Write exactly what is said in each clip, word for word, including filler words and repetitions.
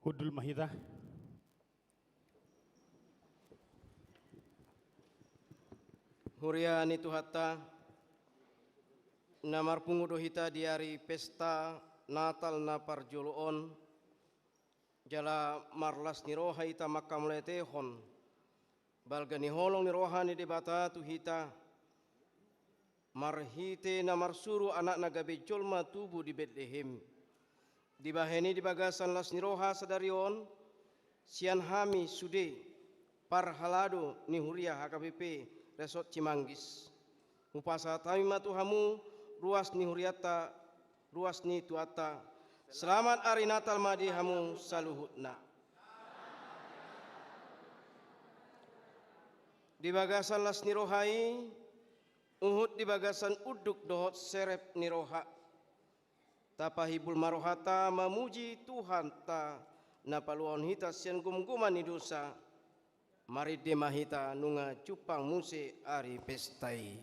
Hundul ma hita. Huria ni Tuhanta, na marpungu do hita di ari pesta Natal na parjolo on, jala marlas ni roha hita mangkamauliatehon balga ni holong ni roha ni Debata tu hita, marhite na marsuru Anakna gabe jolma tubu di Betlehem. Dibahen i, di bagasan las ni roha sadari on, sian hami sude parhalado ni huria H K B P Resort Cimanggis, hupasahat hami ma tu hamu, ruas ni hurianta, ruas ni tuanta, selamat ari Natal ma di hamu saluhutna. Di bagasan las ni roha i, huhut di bagasan unduk dohot serep ni roha, tapahimbul ma rohanta mamuji Tuhanta na paluahon hita sian gomgoman ni dosa. Marende ma hita nunga jumpang muse ari pesta i.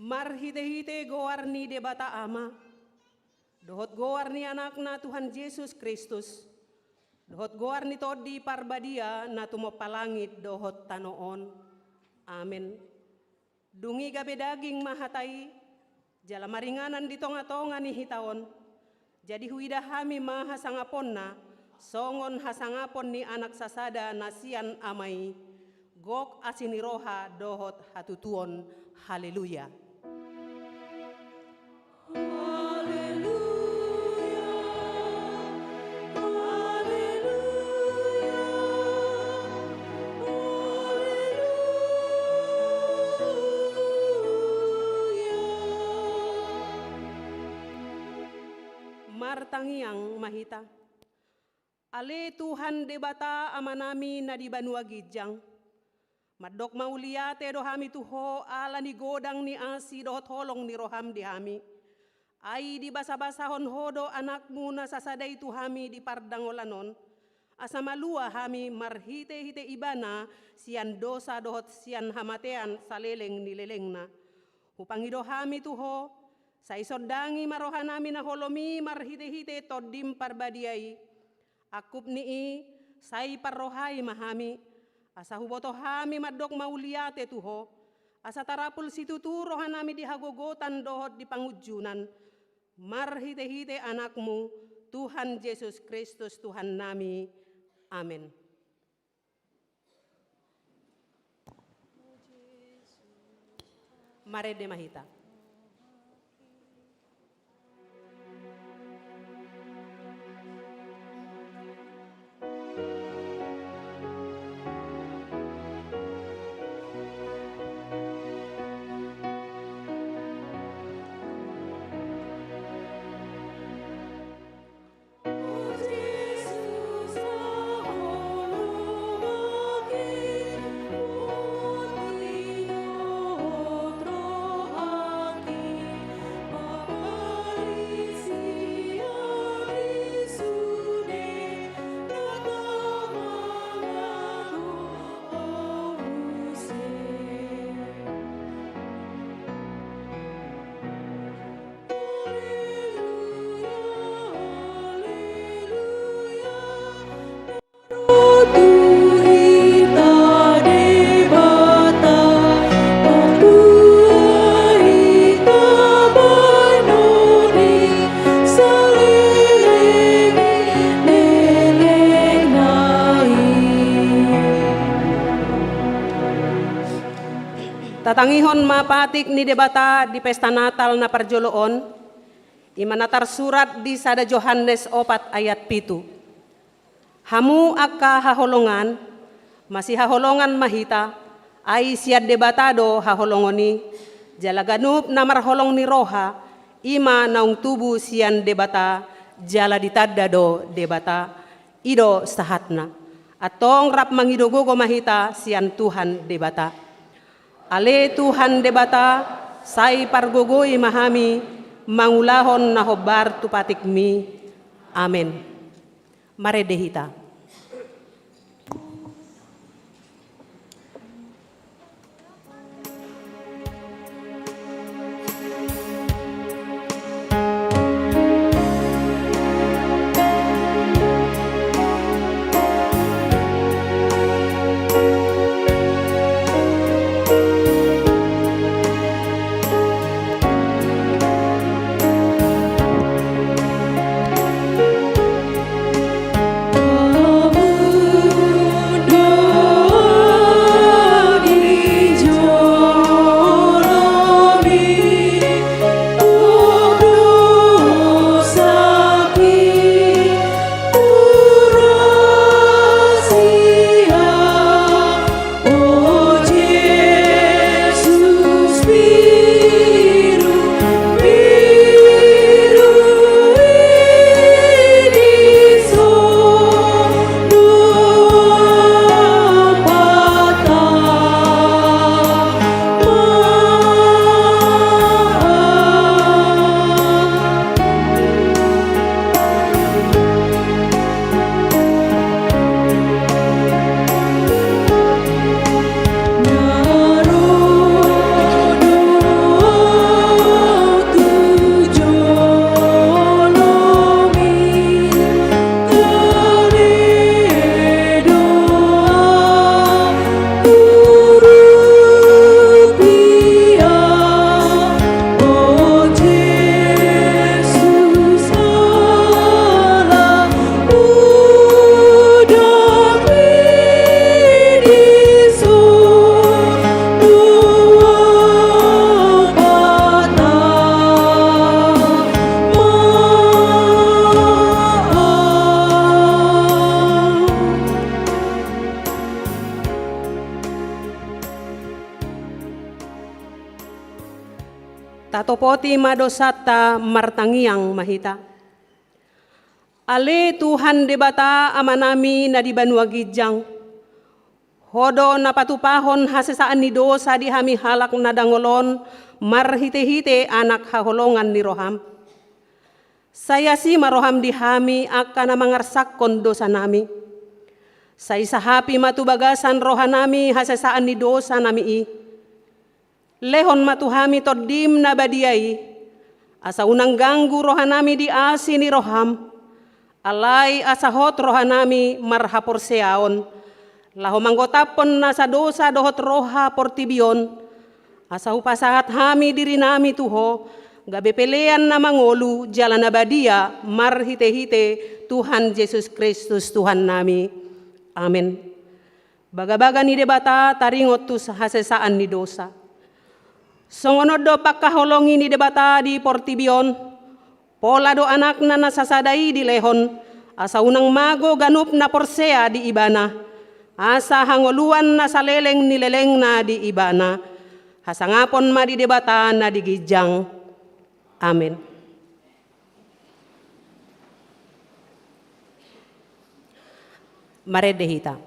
Marhitehite goar ni Debata Ama, dohot goar ni Anakna Tuhan Jesus Kristus, dohot goar ni Tondi Parbadia na tumompa langit dohot tano on. Amen. Dung i gabe daging ma hata i, jala maringanan di tongatonga ni hita on. Jadi huida hami ma hasangaponna, songon hasangapon ni Anak sasada na sian Ama i, gok asi ni roha dohot hatutuon. Haleluya. Haleluya, haleluya, haleluya. Martangiang ma hita. Ale Tuhan Debata Amanami na di banua ginjang, mandok mauliate do hami tu Ho ala ni godang ni asi dohot holong ni roham di hami. Ai dibasabasahon Ho do Anakmu na sasada i tu hami di pardangolan on, asa malua hami marhitehite Ibana sian dosa dohot sian hamatean saleleng ni lelengna. Hupangido hami tu Ho, sai sondangi ma rohanami na holom i marhitehite Tondim Parbadia i. Angkup ni i, sai parrohai ma hami, asa huboto hami mandok mauliate tu Ho, asa tarapul situtu rohanami di hagogotan dohot di pangunjunan, marhitehite Anakmu, Tuhan Jesus Kristus Tuhannami. Amen. Marende ma hita. Tatangihon ma patik ni Debata di pesta Natal na parjolo on, i ma na tarsurat di sada Johannes opat ayat pitu. Hamu angka haholongan, masihaholongan ma hita, ai sian Debata do haholongon i, jala ganup na marholong ni roha, i ma naung tubu sian Debata, jala ditanda do Debata. I do sahatna. Antong rap mangido gogo ma hita sian Tuhan Debata. Ale Tuhan Debata, sai pargogoi ma hami mangulahon na hombar tu patikmi. Amen. Marende hita. Tatopoti ma dosanta, martangiang ma hita. Ale Tuhan Debata Amanami na di banua ginjang, Ho do na patupahon hasesaan ni dosa di hami halak na dangol on marhitehite Anak haholongan ni roham. Sai asi ma roham di hami angka na mangarsakkon dosanami. Sai sahapi ma tu bagasan rohanami hasesaan ni dosanami i. Lehon ma tu hami Tondim na badia i, asa unang ganggu rohanami di asi ni roham, alai asa hot rohanami marhaporseaon, laho manggotaphon nasa dosa dohot roha portibi on, asa hupasahat hami dirinami tu Ho, gabe pelean na mangolu jala na badia marhitehite Tuhan Jesus Kristus Tuhannami. Amen. Bagabaga ni Debata taringot tu hasesaan ni dosa. Songon on do pangkaholongi ni Debata di portibi on, pola do Anakna na sasada i dilehon, asa unang mago ganup na porsea di Ibana, asa hangoluan na saleleng ni lelengna di Ibana. Hasangapon ma di Debata na di ginjang. Amen. Marende hita.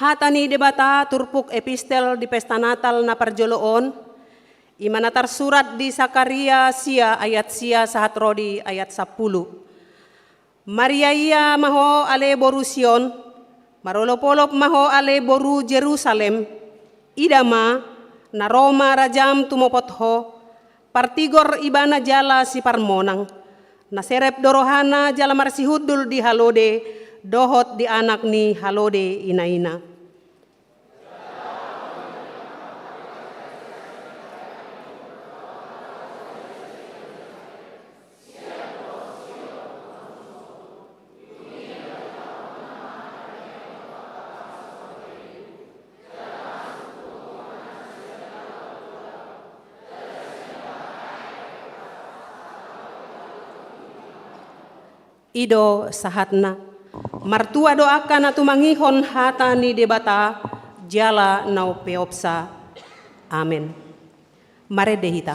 Hata ni Debata turpuk epistel di pesta Natal na parjolo on, i ma na tarsurat di Sakaria sia ayat sia sahat ro di ayat sampulu. Mariaia ma ho ale boru Sion, marolopolop ma ho ale boru Jerusalem, ida ma, na ro ma rajam tumopot ho, partigor ibana jala siparmonang, na serep do rohana jala marsihundul di halode, dohot di anak ni halode inaina. I do sahatna. Martua do angka na tumangihon hata ni Debata jala na umpeopsa. Amen. Marende hita.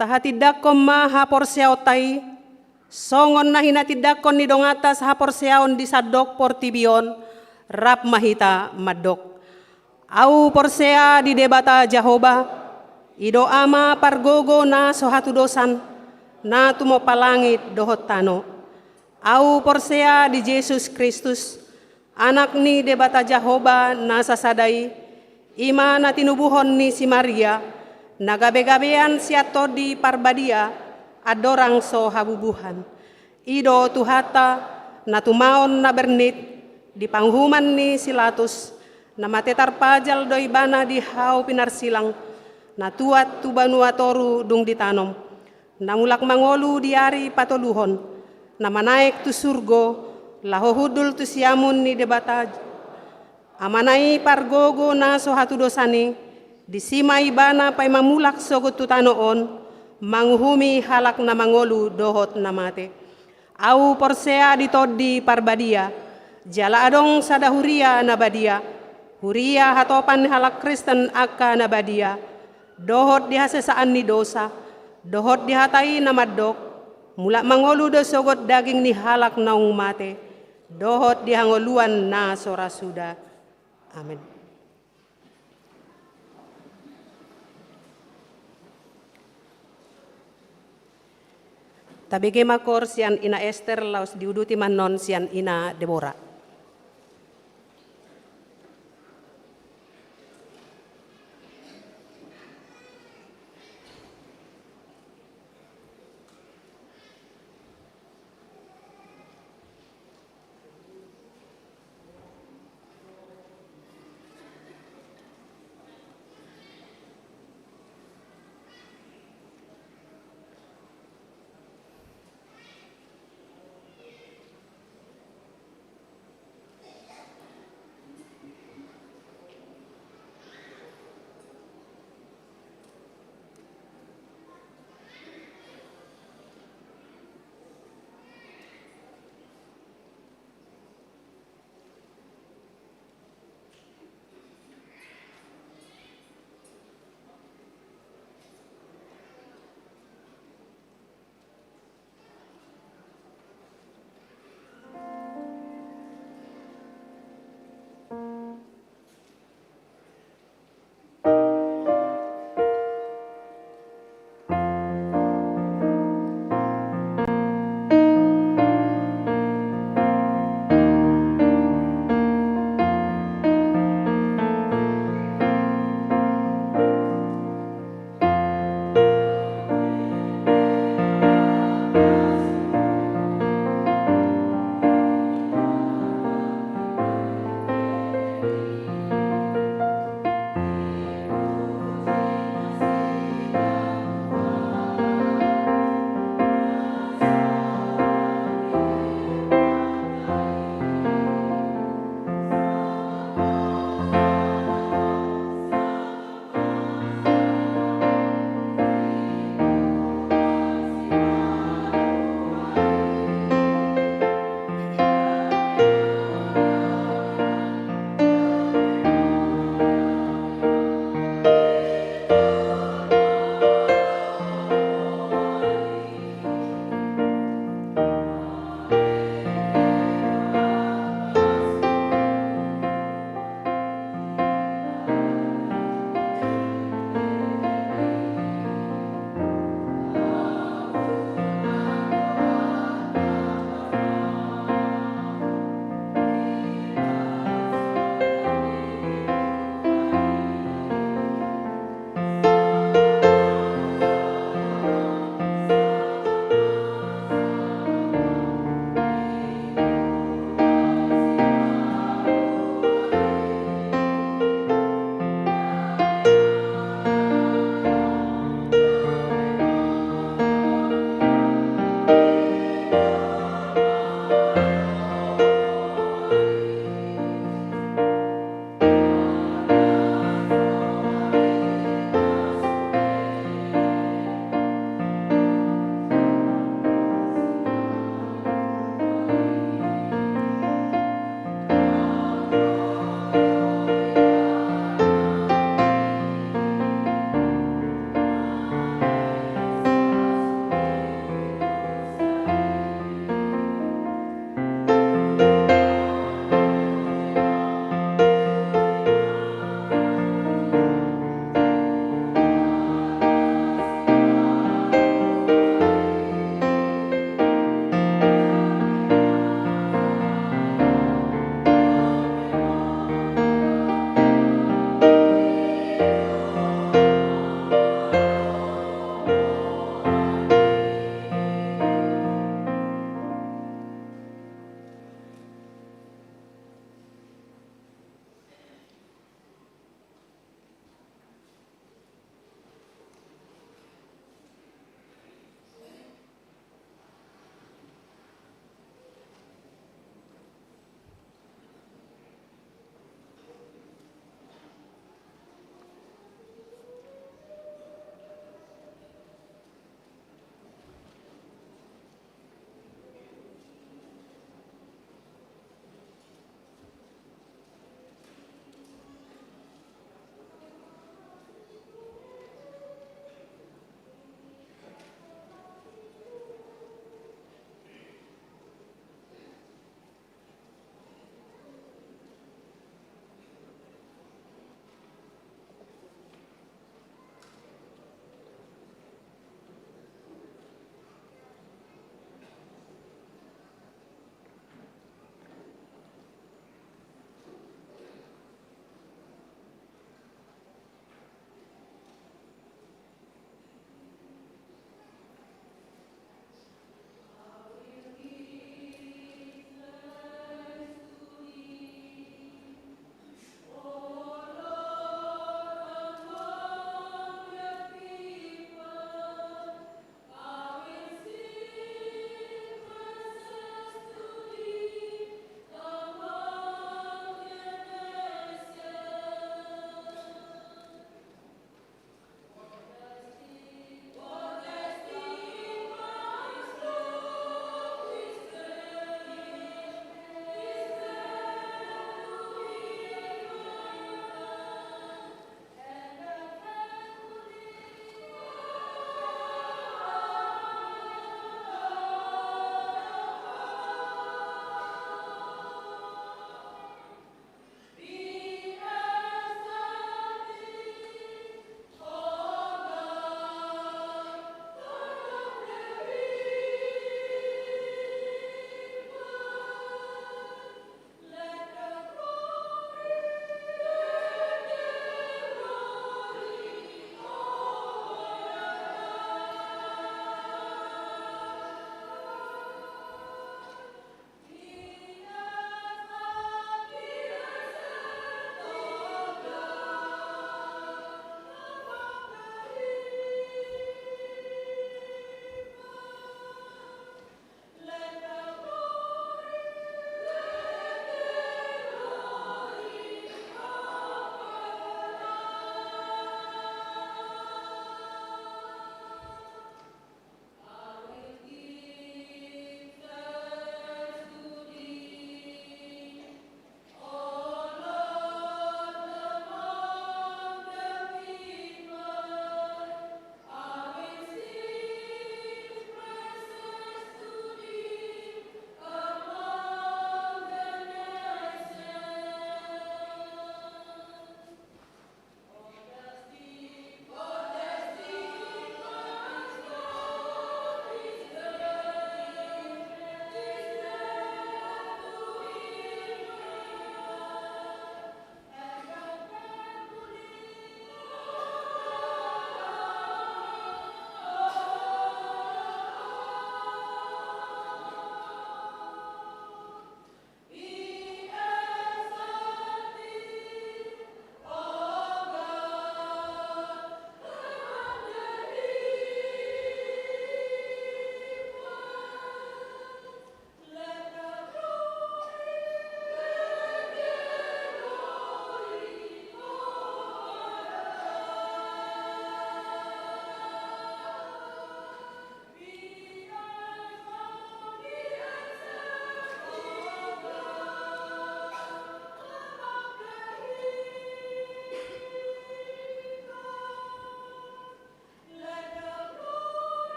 Tahatindangkon ma haporseaonta i, songon na hinatindangkon ni donganta sahaporseaon di sandok portibi on, rap ma hita mandok. Ahu porsea di Debata Jahowa, i do Ama pargogo na so hatudosan, na tumompa langit dohot tano. Ahu porsea di Jesus Kristus, Anak ni Debata Jahowa na sasada i, i ma na tinubuhon ni si Maria, na gabegabean sian Tondi Parbadia, andorang so habubuhan. I do Tuhanta, na tumaon na bernit, di panguhuman ni si Latus, na mate tarpajal do ibana di hau pinarsilang, na tuat tu banua toru dung ditanom, na mulak mangolu di ari patoluhon, na manaek tu surgo, laho hundul tu siamun ni Debata, Amana i pargogo na so hatudosan i, disi ma ibana paima mulak sogot tu tano on, manguhumi halak na mangolu dohot na mate. Ahu porsea di Tondi Parbadia, jala adong sada huria na badia, huria hatopan ni halak Kristen angka na badia, dohot di hasesaan ni dosa, dohot di hata i na mandok, mulak mangolu do sogot daging ni halak naung mate, dohot di hangoluan na so ra suda. Amen. Tabege ma koor sian Ina Ester, laos diuduti ma annon sian Ina Debora.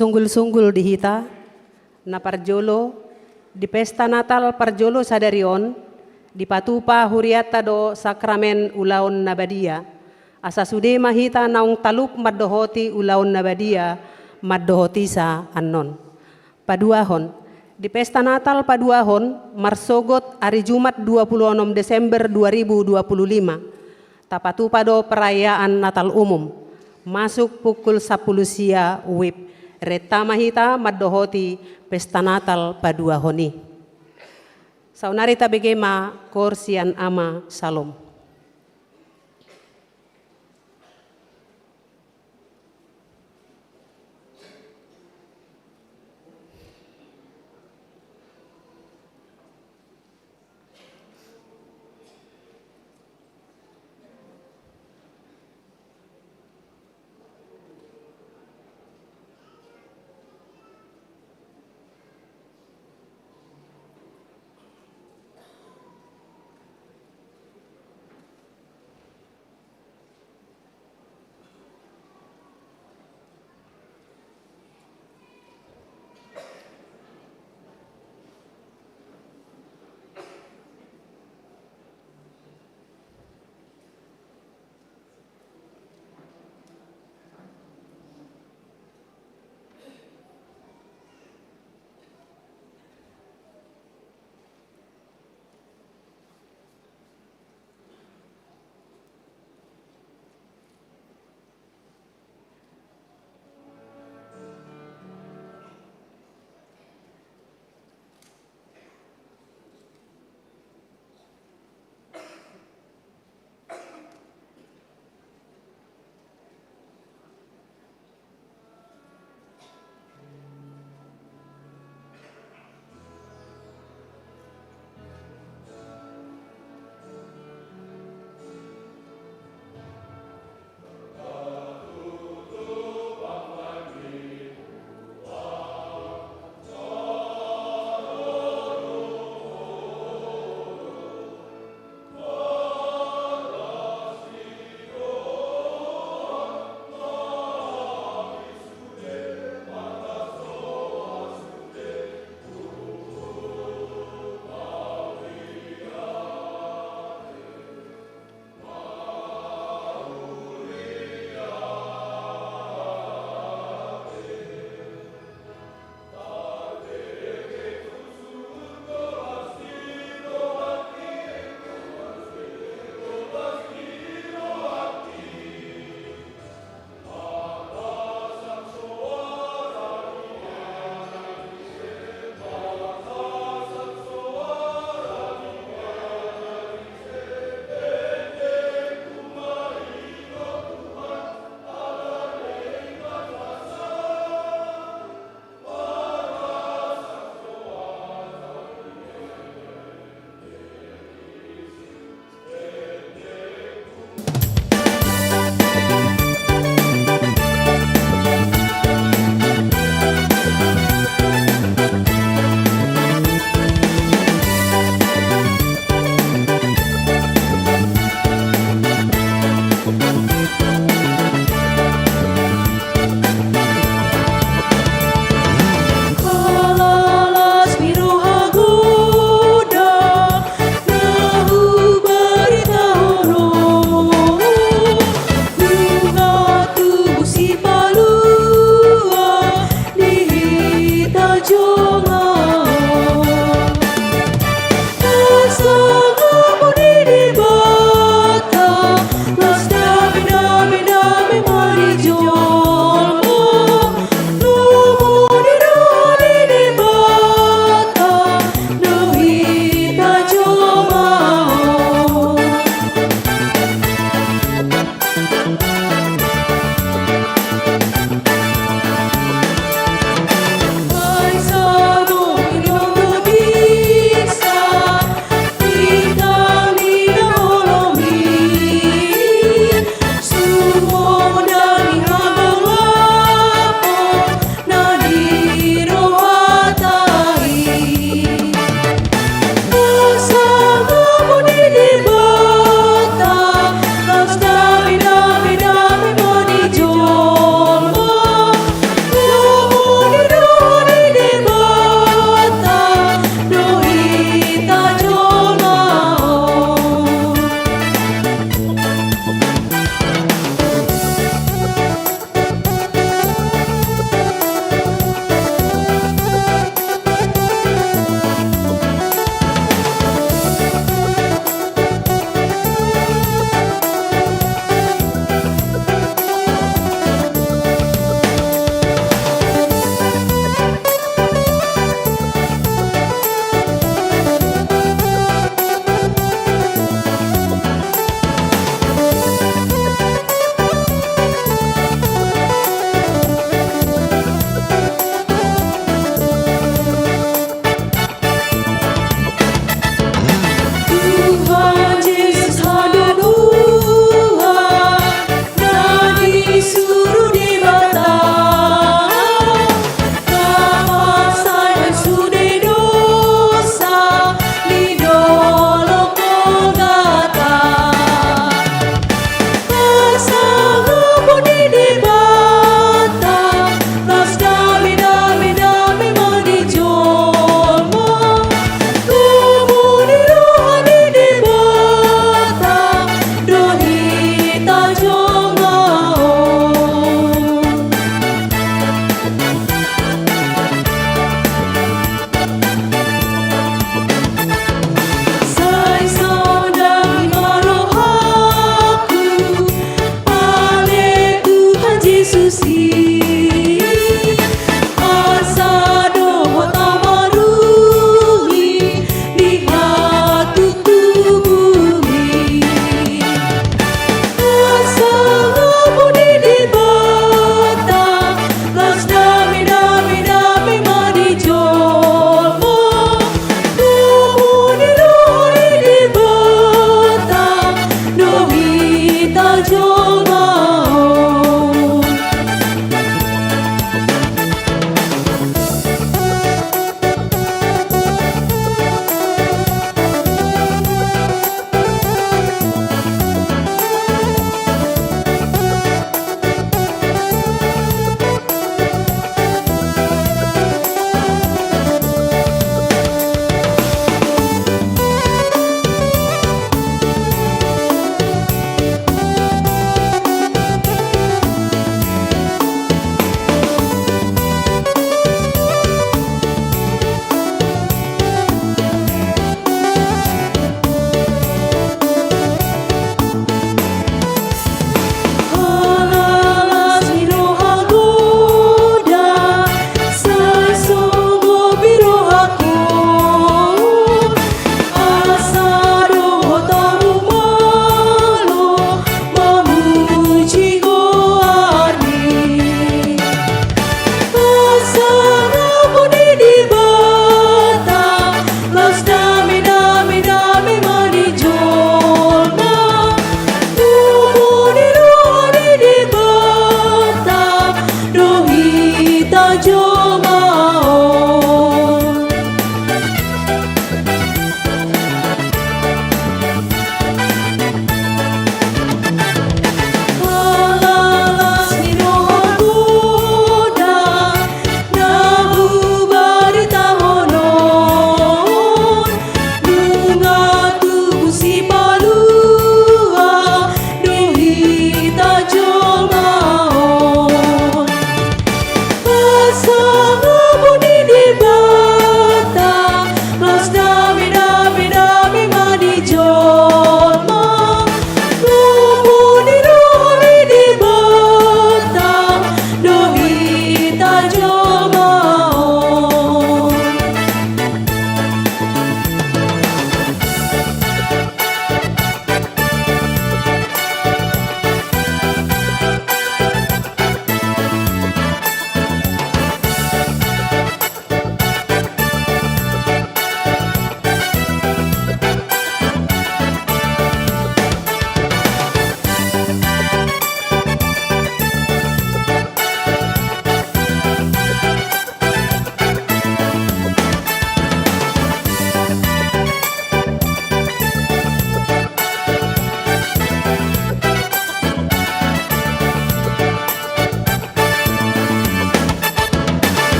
Sunggul-sunggul di hita, na parjolo, di pesta Natal parjolo sadari on, dipatupa hurianta do sakramen ulaon na badia, asa sude ma hita naung talup mandohoti ulaon na badia, mandohotisa annon. Paduahon, di pesta Natal paduahon, marsogot ari Jumat dua puluh onom Desember dua ribu dua puluh lima, tapatupa do perayaan Natal umum, masuk pukul sampulu sia wib, renta ma hita mandohoti pesta Natal paduahon i. Saonari tabege ma koor sian Ama Salom.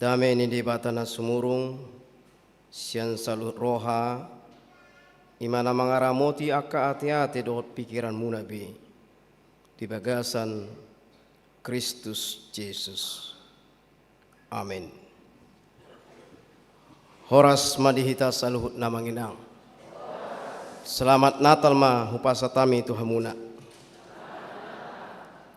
Dame ni Debata na sumurung sian saluhut roha, i ma na mangaramoti angka ateate dohot pingkiranmuna be di bagasan Kristus Jesus. Amen. Horas ma di hita saluhutna, Amang Inang. Selamat Natal ma hupasahat hami tu hamuna.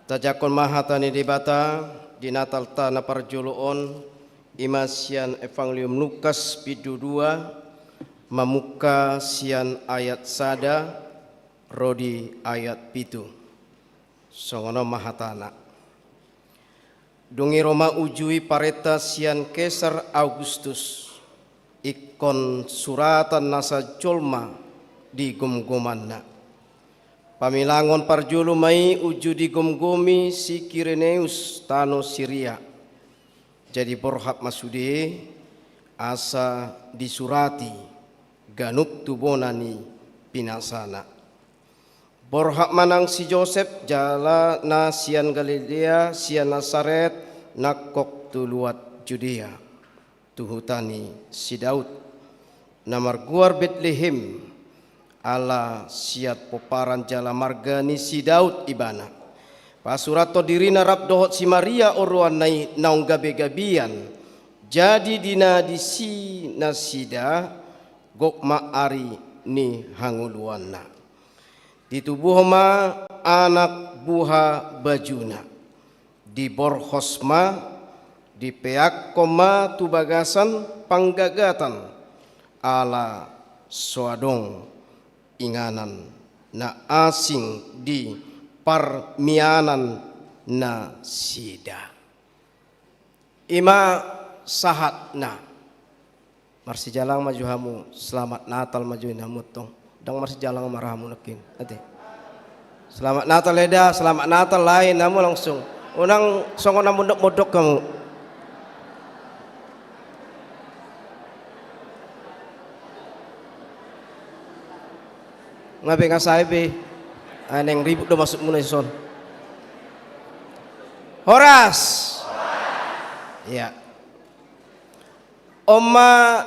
Tajangkon ma hata ni Debata di Natalta na parjolo on, i ma sian Evangelium Lukas bindu dua, mamungka sian ayat sada ro di ayat pitu. Songon on ma hatana. Dung i ro ma uju i parenta sian Kesar Augustus, ingkon suratan nasa jolma di gomgomanna. Pamilangon parjolo ma i uju digomgomi si Kireneus tano Siria. Jadi borhat ma sude asa disurati ganup tu bona ni pinasana. Borhat ma nang si Josep jala na sian Galilea, sian Nasaret, nangkok tu luat Judea, tu huta ni si Daud, na margoar Betlehem, ala sian pomparan jala marga ni si Daud ibana. Pasurathon dirina rap dohot si Maria oroanna i naung gabegabean. Jadi di na disi nasida, gok ma ari ni hangoluanna. Ditubuhon ma anak buha bajuna. Diborhos ma, dipeakkon ma tu bagasan panggagatan, ala so adong inganan na asing di parmianan nasida. I ma sahatna. Marsijalang ma jo hamu, selamat Natal ma jo i hamu tong. Ndang marsijalang ma ra hamu nangkin, ate. Selamat Natal, eda, selamat Natal, lain hamu langsung. Unang songon na mondok-mondok hamu. Nga be, nga sae be. Ah, naeng ribut do maksudmuna dison. Horas. Iya. On ma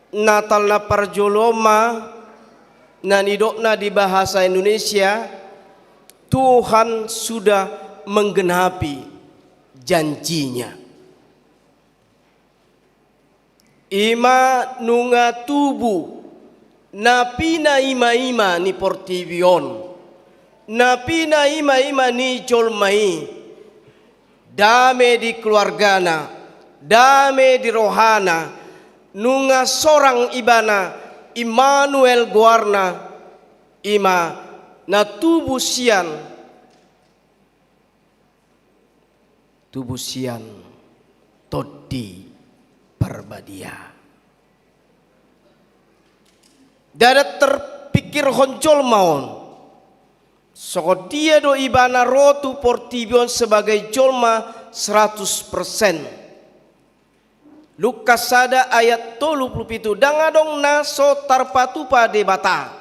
Natal na parjolo on ma na nidokna di bahasa Indonesia, Tuhan sudah menggenapi janji-Nya. I ma nunga tubu na pinaima-ima ni portibi on, na pinaima-ima ni jolma i, dame di keluargana, dame di rohana, nunga sorang ibana, Immanuel goarna, i ma na tubu sian tubu sian Tondi Parbadia. Ndada terpikirhon jolma on songon dia do ibana ro tu portibi on sebagai jolma seratus persen. Lukas sada ayat tolu pulu pitu, ndang adong na so tarpatupa Debata.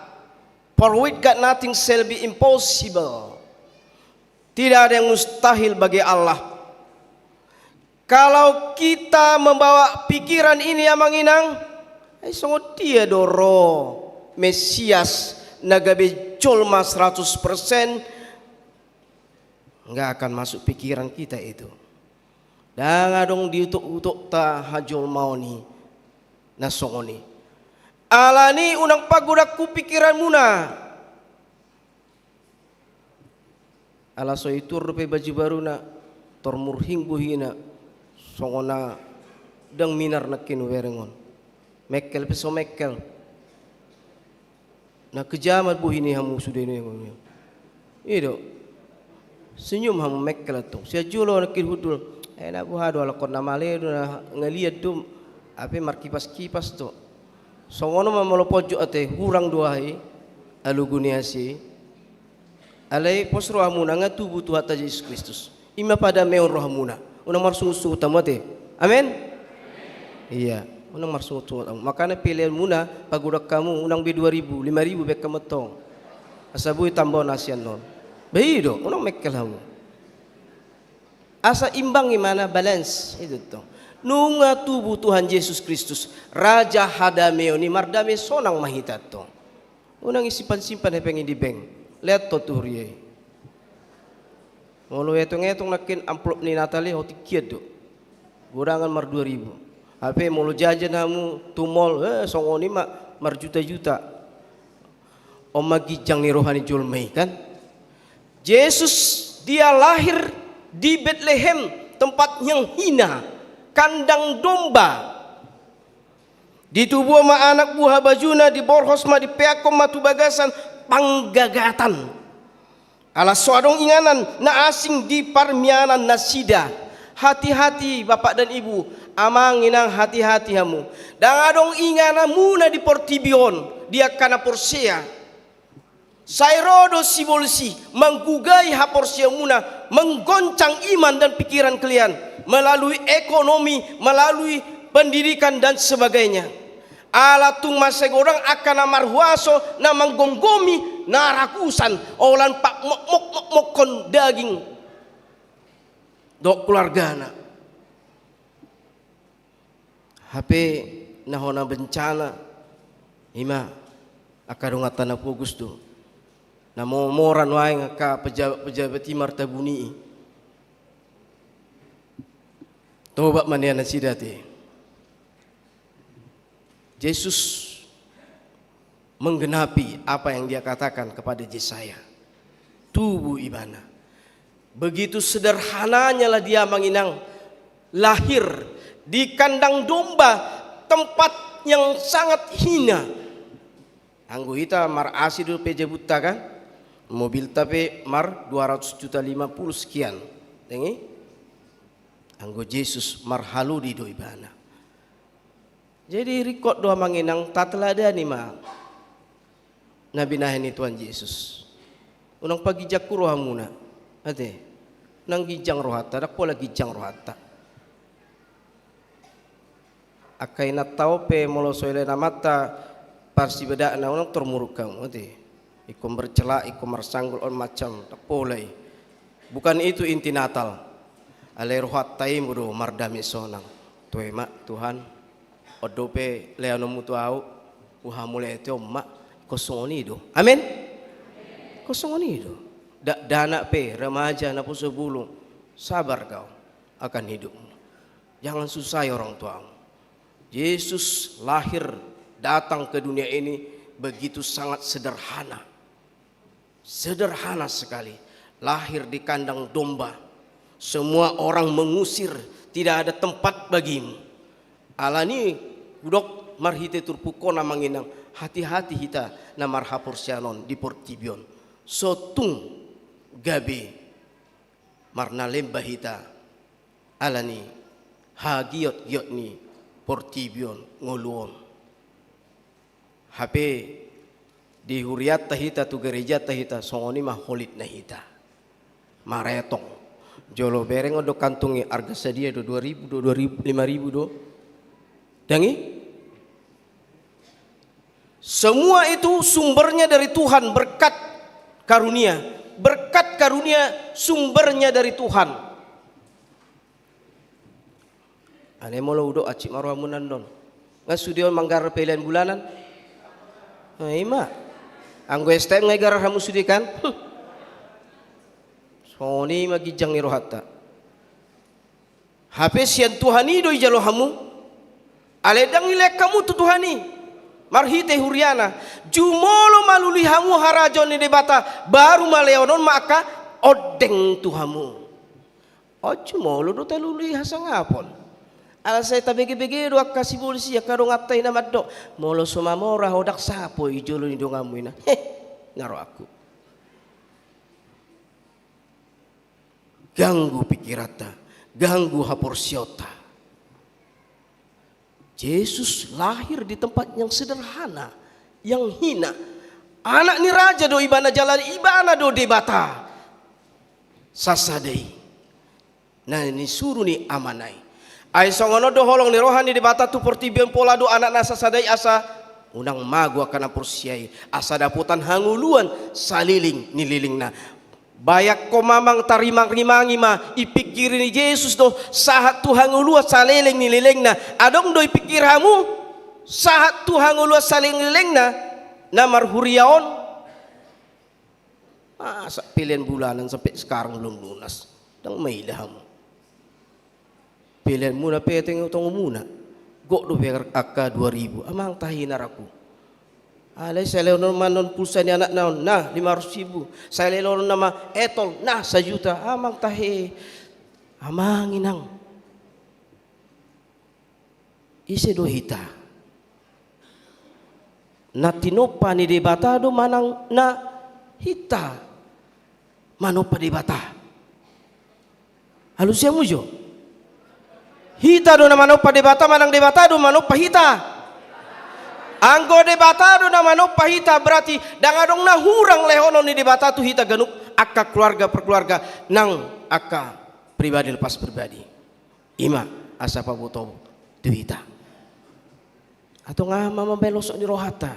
For with God nothing shall be impossible. Tidak ada yang mustahil bagi Allah. Kalau kita membawa pikiran ini, Amang Inang, ai songon dia do ro Mesias na gabe jolma seratus persen, nggak akan masuk pikiran kita itu. Ndang adong di utok-utokta hajolmaon i na songon i. Alani unang pagodanghu pikiranmuna. Ala so i tuor dope baju baruna, tor murhing bohina, songon na ndang minar nangkin hubereng on. Mengkel pe so mengkel. Na kejaman bohi ni hamu sude ni. I do. Senyum hamu mengkel antong. Sian jolo nangkin hundul. Eh, na boha do, alangkon na male do na ngaliat do. Ape markipas-kipas do. Songon on ma molo ponjot ate hurang do aha i. Alogo ni asi. Alai pos rohamuna nga tubu Tuhanta Jesus Kristus. I ma padamehon rohamuna. Unang marsungut-sungut hamu ate. Amen. Iya, unang marsungut-sungut hamu. Makana peleanmuna pagodang hamu unang be dua ribu, lima ribu baen hamu antong. Asa boi tambahon asi annon. Ba i do, unang mengkel hamu. Asa imbang i mana balance i do tong. Nunga tubu Tuhan Jesus Kristus, Raja hadameon i, mardame sonang ma hita tong. Unang i simpan-simpan hepeng i di bank, lean tong tu huria i. Molo etong-etong nangkin amplop ni Natal i, otik hian do. Godangan mardua ribu. Hape molo jajan hamu tu mall, eh, songon i ma, marjuta-juta. On ma ginjang ni roha ni jolma i, kan? Jesus, dia lahir di Betlehem, tempat yang hina, kandang domba. Ditubuhon ma anak buha bajuna, diborhos ma, dipeakkon ma tu bagasan panggagatan. Ala so adong inganan na asing di parmianan nasida. Hati-hati, bapak dan ibu, amang inang, hati-hati hamu. Ndang adong ingananmuna di portibi on, di angka na porsea. Sai ro do sibolis i manggugai haporseaonmuna, menggoncang iman dan pikiran kalian melalui ekonomi, melalui pendidikan dan sebagainya. Ala tung mansai godang angka na marhuaso na manggomgomi na ragusan, holan pamokmokmokkon daging dohot keluargana. Hape na hona bencana, i ma angka donganta na pogos do. Na mo-, mora nuaeng angka pejabat-pejabat i martabuni i. Toba ma nian nasida ate. Jesus menggenapi apa yang dia katakan kepada Yesaya. Tubu ibana. Begitu sederhananya lah dia, amang inang, lahir di kandang domba, tempat yang sangat hina. Anggo hita mar-A C dope jabunta, kan? Mobilta pe mar dua ratus juta lima puluh sekian. Dang i? Anggo Jesus marhalodi do ibana. Jadi ringkot do, amang inang, tateladani ma na binahen ni Tuhan Jesus. Unang paginjanghu rohamuna. Ate. Unang ginjang rohanta, ndang pola ginjang rohanta. Angka inanta on pe molo so dilehon amanta parsibadakna, unang tor muruk hamu, ate. Ingkon bercela, ingkon marsanggul, on macam, ndang pola i. Bukan itu inti Natal. Alai rohanta i ma do mardame sonang. Toe ma, Tuhan, on dope lehononmu tu ahu, huhamauliatehon ma. Ingkon songon i do. Amin. Ingkon songon i do. Dakdanak pe, remaja, naposobulung, sabar kau akan hidupmu. Jangan susahi orang tuamu. Yesus lahir, datang ke dunia ini begitu sangat sederhana. Sederhana sekali. Lahir di kandang domba. Semua orang mengusir, tidak ada tempat bagimu. Alani i, hudok marhite turpukon, amang inang, hati-hati hita na marhaporseaon on di portibi on. So tung gabe marnalemba hita alani hagiotgiot ni portibi on, ngolu on. Hape di hurianta hita, tu gerejanta hita, songon i ma holitna hita. Maretong. Jolo bereng on do kantung i, arga sadia do, dua ribu do, dua ribu, lima ribu do. Dang i? Semua itu sumbernya dari Tuhan, berkat karunia. Berkat karunia sumbernya dari Tuhan. Alai molo hudok, hansit ma rohamuna annon. Nga sude on manggarar pelean bulanan? Na i ma. Anggo S T M nga digarar hamu sude, kan? Songon i ma ginjang ni rohanta. Hape sian Tuhan i do ijalo hamu. Alai ndang dilehon hamu tu Tuhan i marhite huriana. Jumolo malului hamu harajaon ni Debata, baru ma lehononmu angka ondeng tu hamu. On jumolo do talului hasangapon. Ala sai tabegebege do angka sibolis i, angka donganta i na mandok, molo so mamora ho, ndang sapo i jolo ni donganmu i na. Heh, nga rohangku. Ganggu pikiranta, ganggu haporseaonta. Jesus lahir di tempat yang sederhana, yang hina. Anak ni raja do ibana, jala ibana do Debata. Sasada i na nisuru ni Amana i. Ai songon on do holong ni roha ni Debata tu portibi on, pola do Anakna sasada i, asa unang mago angka na porsea i, asa dapotan hangoluan saleleng ni lelengna. Bayangkon ma, amang, tarimangrimangi ma, dipingkiri ni Jesus do sahat tu hangoluan saleleng ni lelengna. Adong do dipingkiri hamu sahat tu hangoluan saleleng ni lelengna na marhuria on? Masa pelean bulanan sampe sekarang belum lunas? Ndang maila hamu. Peleanmuna pe tong, tongomuna. Gok dope angka dua ribu, amang, tahe, inarangku. Alai sai lehonon ma annon pulsa ni anakna on, nah, lima ratus ribu. Sai lehonon nama etol, nah, sajuta, amang, tahe. Amang, inang. Ise do hita? Na tinompa ni Debata do manang na hita manompa Debata? Alusi hamu jo. Hita do na manompa Debata manang Debata do manompa hita? Anggo Debata do na manompa hita, berarti ndang adong na hurang lehonon ni Debata tu hita ganup angka keluarga per keluarga nang angka pribadi lepas pribadi. I ma asa pabotoon tu hita. Antong aha ma mambaen losok ni rohanta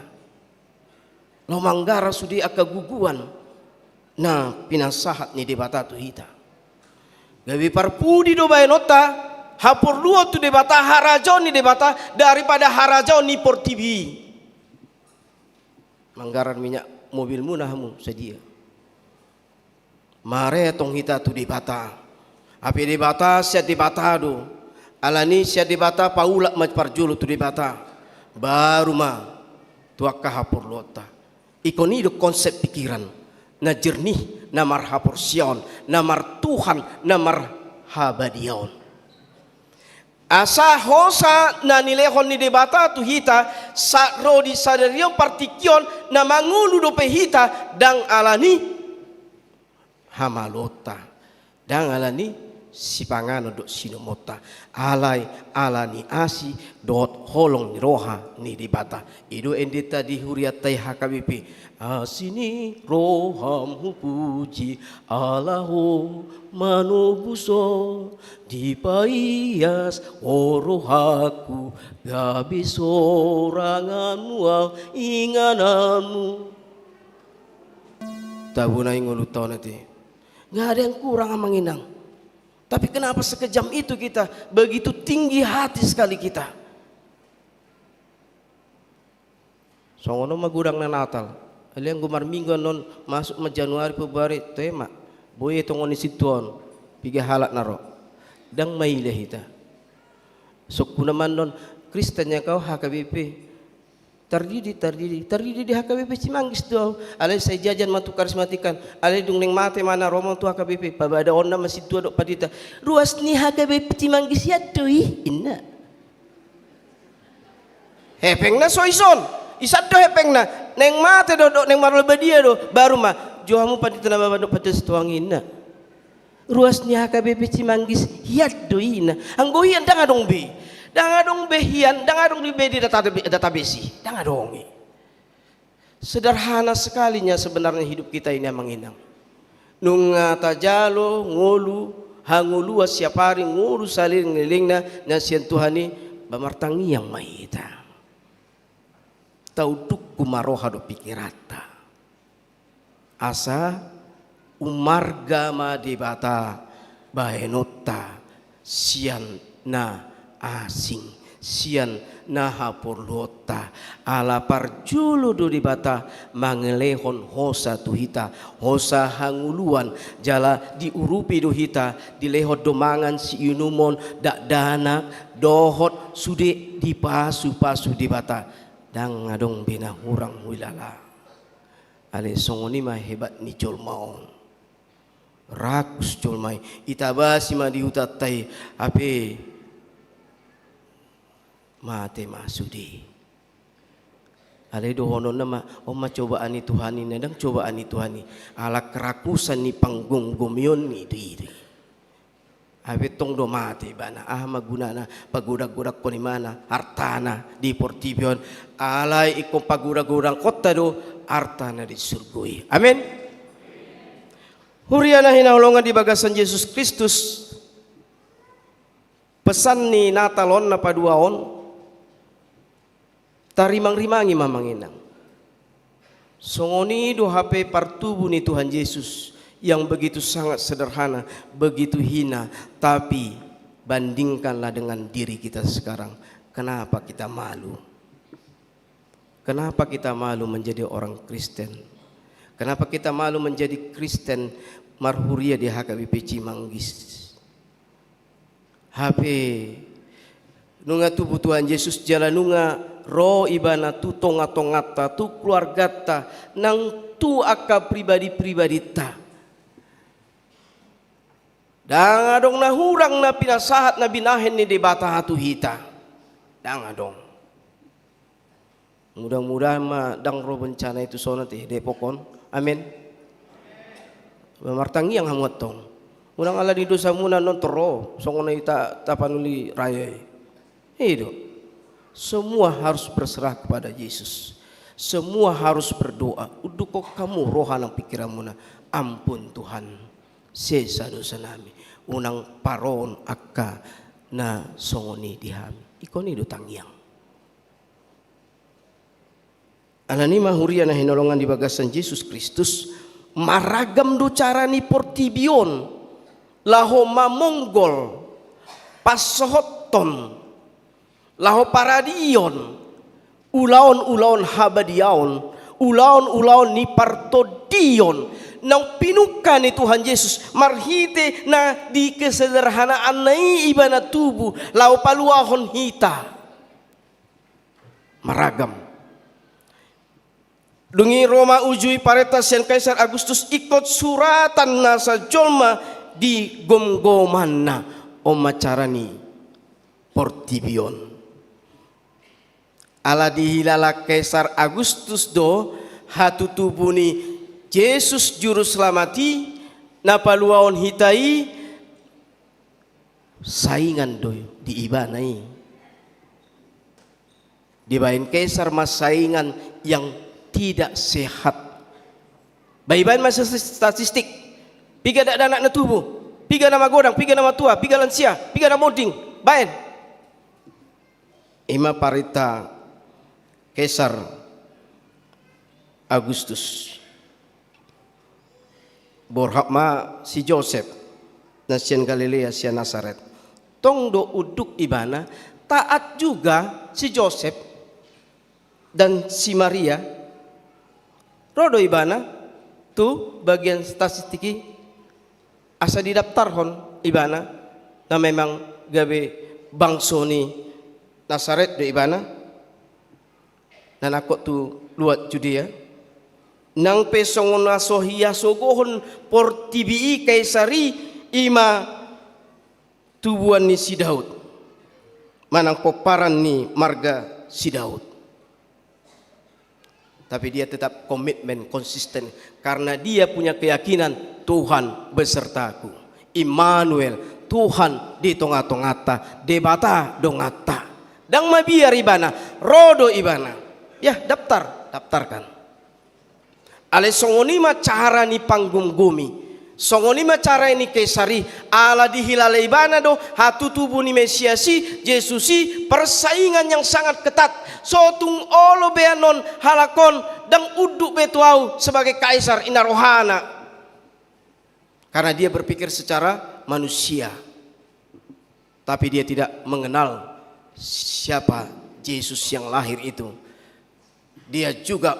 laho manggarar sude angka guguan na pinasahat ni Debata tu hita? Gabe parpudi do baenonta, haporluon tu Debata, harajaon ni Debata daripada harajaon ni portibi. Manggarar minyak mobilmuna hamu sadia. Maretong hita tu Debata. Hape Debata sian Debata do. Alani sian Debata paulak ma parjolo tu Debata, baru ma tu angka haporluonta. Ingkon i do konsep pikiran na jernih, na marhaporseaon, na martuhan, na marhabadiaon. Asa hosa na nilehon ni Debata tu hita sahat ro di sadari on partingkian na mangolu dope hita, ndang alani hamaloonta, ndang alani sipanganon dohot sinumonta, alai alani asi dohot holong ni roha ni Debata. I do endenta di hurianta i H K B P. Asi ni roham hupuji, Alla Ho manobushon, dipaias Ho rohangku, gabe soranganmu au ingananmu. Tabo nai ngolunta on ate. Nggak ada yang kurang, amang inang. Tapi kenapa sekejam itu kita, begitu tinggi hati sekali kita? Songon on ma godangna Natal. Alai anggo marminggu annon, masuk ma Januari, Februari, toe ma. Boi tongon ni sintua on piga halak na ro. Ndang maila hita. Sungkun ma annon, Kristen ya kau, H K B P. Tardidi, tardidi, tardidi di H K B P Cimanggis do au. Alai sai jajan ma tu karismatikan. Alai dung naeng mate ma na ro ma tu H K B P, pabadaonna ma sintua dohot pandita. Ruas ni H K B P Cimanggis hian do i, inna. Hepengna so ison. Isan do hepengna. Naeng mate do, dohot naeng marlabe badia do. Baru ma, jo hamu pandita Nababan dohot pandita Situangin, inna. Ruas ni H K B P Cimanggis hian do i, inna. Anggo hian ndang adong be. Ndang adong be hian, ndang adong be di data, database i. Ndang adong i. Sederhana sekalinya sebenarnya hidup kita ini, amang inang. Nunga tajalo ngolu, hangoluan siap ari, ngolu saleleng ni lelengna na sian Tuhan i, ba martangiang ma hita. Taundukku ma roha dohot pikiranta. Asa umarga ma Debata baenonta sian na asing, sian na haporluonta. Ala parjolo do Debata mangalehon hosa tu hita, hosa hangoluan, jala diurupi do hita, dilehon do mangan siinumon, dakdanak, dohot sude dipasupasu Debata. Ndang adong be na hurang huilala. Alai songon i ma hebat ni jolma on. Ragus jolma i, itabasi ma di hutanta i, hape mate ma sude. Alai dohononna ma, on ma cobaan ni Tuhan i, na ndang cobaan ni Tuhan i. Ala kerakusan ni panggomgomion ni diri. Hape tong do mate ibana, aha ma gunana pagodanggodangkon ibana hartana di portibi on, alai ingkon pagodanggodangkonta do hartana di surgo i. Amen. Huria na hinaholongan di bagasan Jesus Kristus, pesan ni Natal on na paduahon, tarimangrimangi ma, amang inang. Songon i do hape partubu ni Tuhan Jesus, yang begitu sangat sederhana, begitu hina, tapi bandingkanlah dengan diri kita sekarang. Kenapa kita malu? Kenapa kita malu menjadi orang Kristen? Kenapa kita malu menjadi Kristen marhuria di H K B P Cimanggis? Hape nunga tubu Tuhan Jesus jala nunga ro ibana tu tonga-tonganta, tu keluarganta, nang tu angka pribadi-pribadinta. Ndang adong na hurang na pinasahat na binahen ni Debata tu hita. Ndang adong. Mudah-mudahan ma ndang ro bencana i tu son ate, Depok on. Amin. Martangiang hamu antong. Unang ala ni dosamuna non tor ro, songon i ta, tapanuli rayo i. I do. Semua harus berserah kepada Yesus. Semua harus berdoa. Undukhon hamu roha nang pikiranmuna. Ampun Tuhan, sesa dosanami. Unang paroon angka na songon i di hami. Ingkon i do tangiang. Alani i ma huria na hinaholongan di bagasan Jesus Kristus, maragam do cara ni portibi on laho mamonggol pansohothon, laho paradion ulaon-ulaon habadiaon, ulaon-ulaon ni partondion, naung pinungka ni Tuhan Jesus marhite na di kesederhanaanna i ibana tubu laho paluahon hita. Maragam. Dung i ro ma uju i parenta sian Kaisar Agustus ingkon suratan nasa jolma di gomgomanna. On ma cara ni portibi on. Ala dihilala Kaisar Agustus do hatutubu ni Jesus Juru Selamat i, na paluahon hita i, saingan do di ibana i. Dibahen Kaisar ma saingan yang tidak sehat. Ba ibahen ma statistik. Piga dakdanak na tubu, piga na magodang, piga na matua, piga lansia, piga na monding. Bahen. I ma parenta Kaisar Agustus. Borhat ma si Josep, na sian Galilea, sian Nasaret. Tong do unduk ibana, taat juga si Josep dan si Maria. Ro do ibana tu bagian statistik i, asa didaptarhon ibana, na memang gabe bangso ni Nasaret do ibana. Na nangkok tu luat Judea. Nang pe songon na so hihasogohon portibi i Kaisar i, i ma tubuan ni si Daud, manang pomparan ni marga si Daud. Tapi dia tetap komitmen, konsisten, karena dia punya keyakinan, Tuhan besertaku. Immanuel, Tuhan di tonga-tonganta, Debata donganta. Ndang mabiar ibana, ro do ibana. Ya, daftar, daftarkan. Alai songon i ma cara ni panggomgomi. Songon i ma cara ni Kaisar i, ala dihilala ibana do hatutubu ni Mesias i, Jesus i, persaingan yang sangat ketat. So tung olo be annon halak on, ndang unduk be tu ahu sebagai kaisar, i na rohana. Karena dia berpikir secara manusia. Tapi dia tidak mengenal siapa Jesus yang lahir itu. Dia juga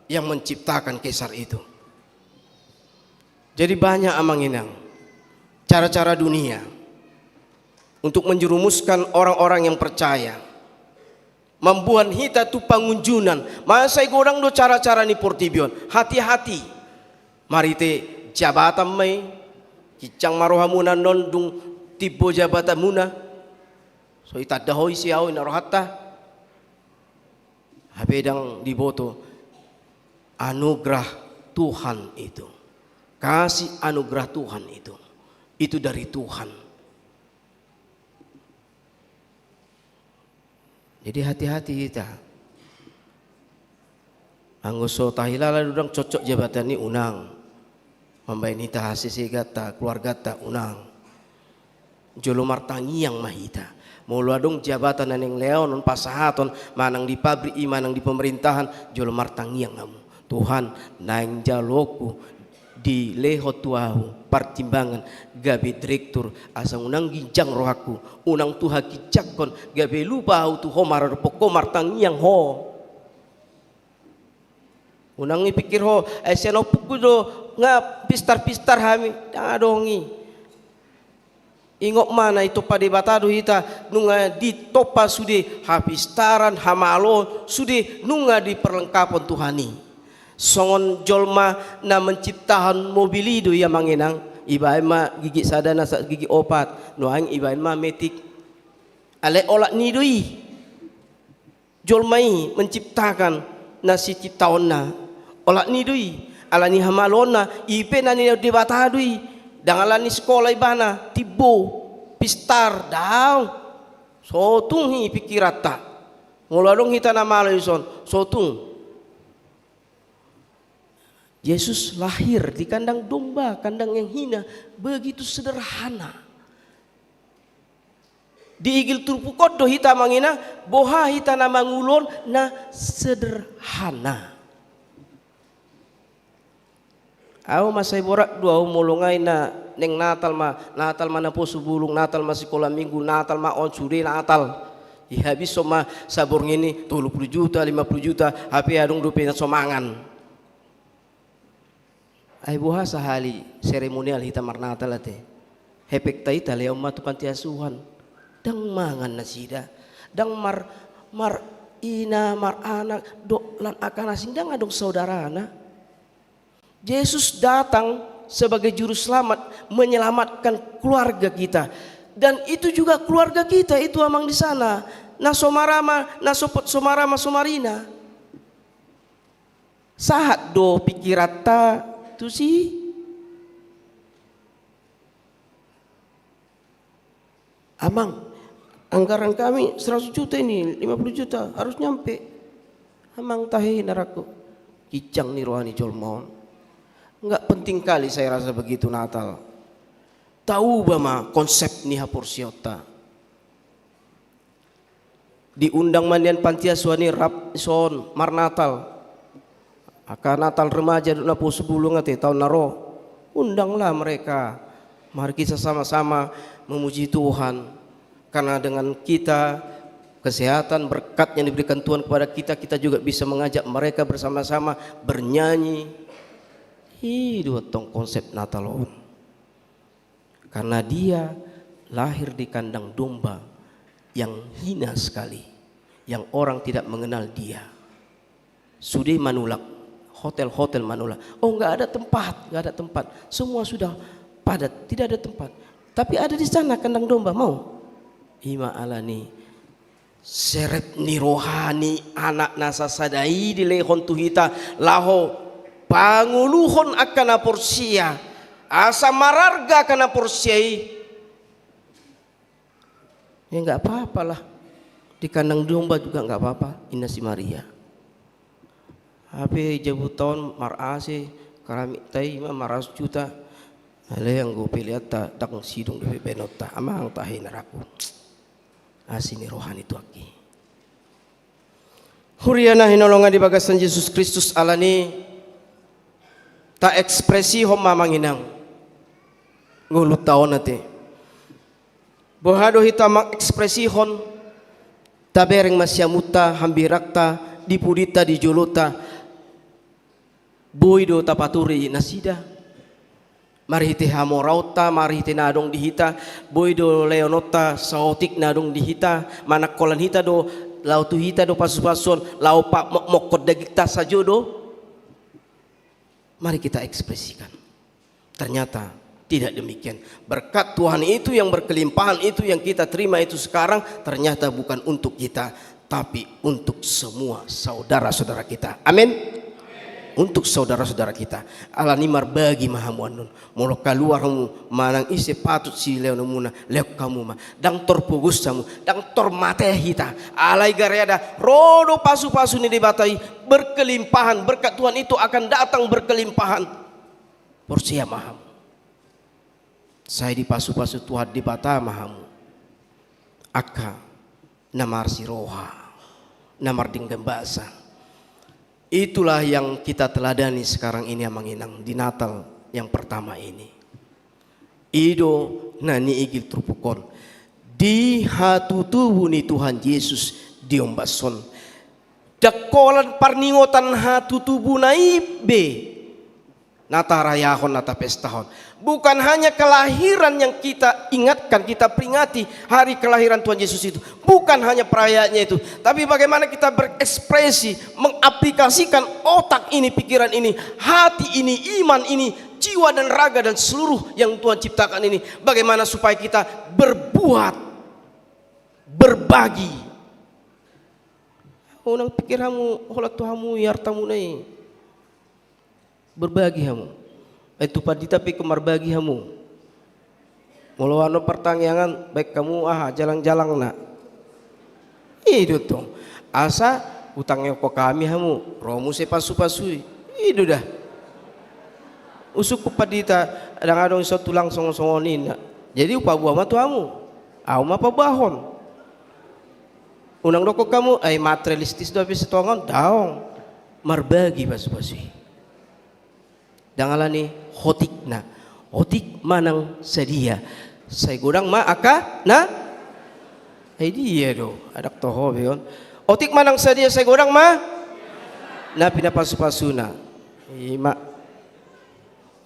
yang menciptakan kaisar itu. Jadi banyak, amang inang, cara-cara dunia untuk menjerumuskan orang-orang yang percaya. Mamboan hita tu pangunjunan. Masa i godang do cara-cara ni portibi on. Hati-hati. Marhite jabatan ma i. Ginjang ma rohamuna annon dung timbo jabatanmuna. So itanda ho ise ahu, i na rohanta. Hape ndang diboto anugerah Tuhan itu. Kasih anugerah Tuhan itu. Itu dari Tuhan. Jadi hati-hati hita. Anggo so tahilala do ndang cocok jabatan i, unang. Mambahen hita haseseganta, keluarganta, unang. Jolo martangiang ma hita. Molo adong jabatan na naeng lehonon, pasahaton, manang di pabrik i, manang di pemerintahan, jolo martangiang hamu. Tuhan, naeng jaloonku Dilehon tu ahu partimbangan gabe direktur, asa unang ginjang rohangku, unang tuha ginjangkon, gabe lupa ahu tu ho maradophon ho, martangiang ho. Unang ipikir ho, eh, sian ompungku do nga pistar-pistar hami, ndang adong i. Ingot ma na ditompa Debata do hita, nunga ditompa sude hapistaran, hamaloon, sude nunga diperlengkapon Tuhan i. Songon jolma na menciptahon mobil i do ia, Amang Inang, ibaen ma gigi sada, na sa-, gigi opat, nuaeng ibaen ma metik. Alai olat ni do i. Jolma i menciptakan na siciptaonna, olat ni do i, ala ni hamaloonna, i pe na nilehon Debata do i, ndang ala ni sikola ibana, timbo, pistar, daong. So tung i pikiranta. Molo adong hita na malo dison, so tung. Yesus lahir di kandang domba, kandang yang hina, begitu sederhana. Diigil turpuk on do hita, Amang Inang, boha hita na mangulon na sederhana. Ahu mansai borat do ahu molo nga i na naeng Natal ma, Natal ma naposo bulung, Natal ma sikola minggu, Natal ma on sude Natal. Dihabishon ma saborngin i tolu pulu juta, lima pulu juta, hape adong dope na so mangan. Ai boha sahali seremonial hita marnatal ate? Hepengta i talehon ma tu panti asuhan. Ndang mangan nasida. Ndang mar-, mar ina, mar anak, dohot lan angka na asing, ndang adong saudarana. Yesus datang sebagai juru selamat, menyelamatkan keluarga kita. Dan itu juga keluarga kita itu, Amang, di sana. Na so marama, na so pot so marama, so marina. Sahat do pikiranta tusi? Amang, anggaran kami seratus juta ini, lima puluh juta, harus nyampe. Amang, tahe, inangku. Ginjang ni roha ni jolma on. Nggak penting kali saya rasa begitu Natal. Tauba ma konsep ni haporseaonta. Diundang ma nian panti asuhan i rap dison marnatal. Angka Natal remaja dohot naposo bulung ate taon na ro. Undanglah mereka. Mari kita sama-sama memuji Tuhan. Karena dengan kita, kesehatan, berkat yang diberikan Tuhan kepada kita, kita juga bisa mengajak mereka bersama-sama bernyanyi. I do antong konsep Natal on. Karena dia lahir di kandang domba yang hina sekali, yang orang tidak mengenal dia. Sude manulak, hotel-hotel manulak. Oh, nggak ada tempat, nggak ada tempat. Semua sudah padat, tidak ada tempat. Tapi ada di sana kandang domba, mau? I ma ala ni serep ni roha ni Anak na sasada i dilehon tu hita, laho pangoluhon angka na porsea, asa mararga angka na porsea i. Ya, nggak apa-apa lah. Di kandang domba juga nggak apa-apa, ninna si Maria. Hape jabu taon mar A C, keramikta i ma maratus juta. Alai anggo peleanta ndang sidung dope baenonta, Amang, tahe, inangku. Asi ni roha ni Tuhan i. Huria na hinaholongan di bagasan Jesus Kristus, ala ni taekspresihon ma, Amang Inang, ngolunta on ate. Boha do hita mangekspresihon, tabereng ma siamunta, hambirangta, di pudinta, di jolonta. Boi do tapature nasida. Marhite hamoraonta, marhite na adong di hita, boi do lehononta saotik na adong di hita, manangkolan hita do, laho tu hita do pasu-pasuon, laho pamokmokkon dagingta sajo do. Mari kita ekspresikan. Ternyata tidak demikian. Berkat Tuhan itu yang berkelimpahan itu yang kita terima itu sekarang ternyata bukan untuk kita, tapi untuk semua saudara-saudara kita. Amin. Untuk saudara-saudara kita. Ala ni marbagi ma hamu annon. Molo kaluar hamu manang ise patut silehononmuna, lehon hamu ma. Ndang tor pogos hamu, ndang tor mate hita. Alai gariada ro do pasu-pasu ni Debata i berkelimpahan, berkat Tuhan itu akan datang berkelimpahan. Porsea ma hamu. Sai dipasu-pasu Tuhan Debata ma hamu. Angka na marsiroha, na mardenggan basa. Itulah yang kita teladani sekarang ini, Amang Inang, di Natal yang pertama ini. I do na niigil turpuk on. Di hatutubu ni Tuhan Jesus diombas on. Ndang holan parningotan hatutubuna i be na tarayahon, na tapestahon. Bukan hanya kelahiran yang kita ingatkan, kita peringati hari kelahiran Tuhan Yesus itu. Bukan hanya perayaannya itu, tapi bagaimana kita berekspresi, mengaplikasikan otak ini, pikiran ini, hati ini, iman ini, jiwa dan raga dan seluruh yang Tuhan ciptakan ini. Bagaimana supaya kita berbuat, berbagi. Unang pikir hamu, holan tu hamu i artamuna i. Berbagi hamu. Ai tu pandita pe ingkon marbagi hamu. Molo adong partangiangan, baen hamu aha, jalang-jalangna. I do tong. Asa hutangiangkon hami hamu, ro muse pasu-pasu i. I do da. Husungkun pandita, ndang adong i so tulang songon-songon i ninna. Jadi hupaboa ma tu hamu. Ahu ma paboahon. Unang dokkon hamu, ai materialistis do hape sitongon, daong. Marbagi pasu-pasu i. Ndang alani otikna. Otik manang sadia, sai godang ma angka na. Ai dia do, adong toho be on. Otik manang sadia, sai godang ma na pinapasu-pasuna. I ma.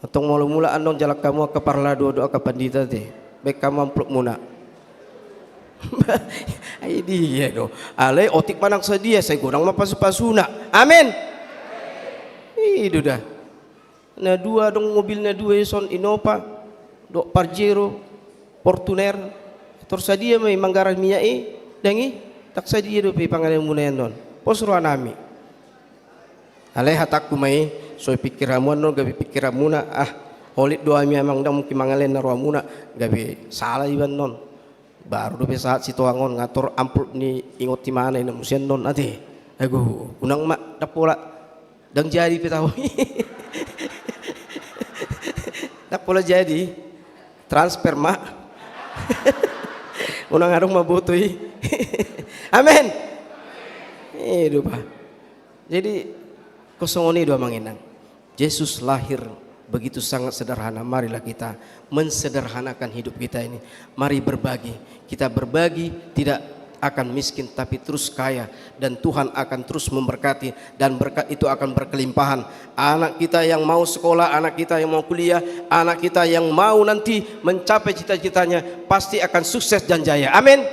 Antong molo mulak annon jalang hamu angka parlado dohot angka pandita te, baen hamu amplopmuna. Ai dia do. Alai otik manang sadia, sai godang ma pasu-pasuna. Amen. I do da. Na dua adong mobil na dua i son, Innova dohot Pajero, Fortuner. Tor sadia ma i manggaras minyak i, ndang i, ndang sadia dope panganon muna i annon. Pos roha nami. Alai hatangku ma i, so hupikir hamu annon gabe pikiranmuna, ah, holit do hami amang, ndang mungkin mangalehen na rohamuna, gabe sala iba annon. Baru dope sahat sitoang on, nga tor amplop ni ingot imana i na muse annon ate. Ago, unang ma, ndang pola. Ndang jadi pe tahu. Ndang pola jadi. Transfer ma. Unang adong ma boto i. Amen. I do ba. Jadi, songon i do amang inang. Yesus lahir begitu sangat sederhana. Marilah kita mensederhanakan hidup kita ini. Mari berbagi. Kita berbagi tidak akan miskin, tapi terus kaya. Dan Tuhan akan terus memberkati. Dan berkat itu akan berkelimpahan. Anak kita yang mau sekolah, anak kita yang mau kuliah, anak kita yang mau nanti mencapai cita-citanya, pasti akan sukses dan jaya. Amin.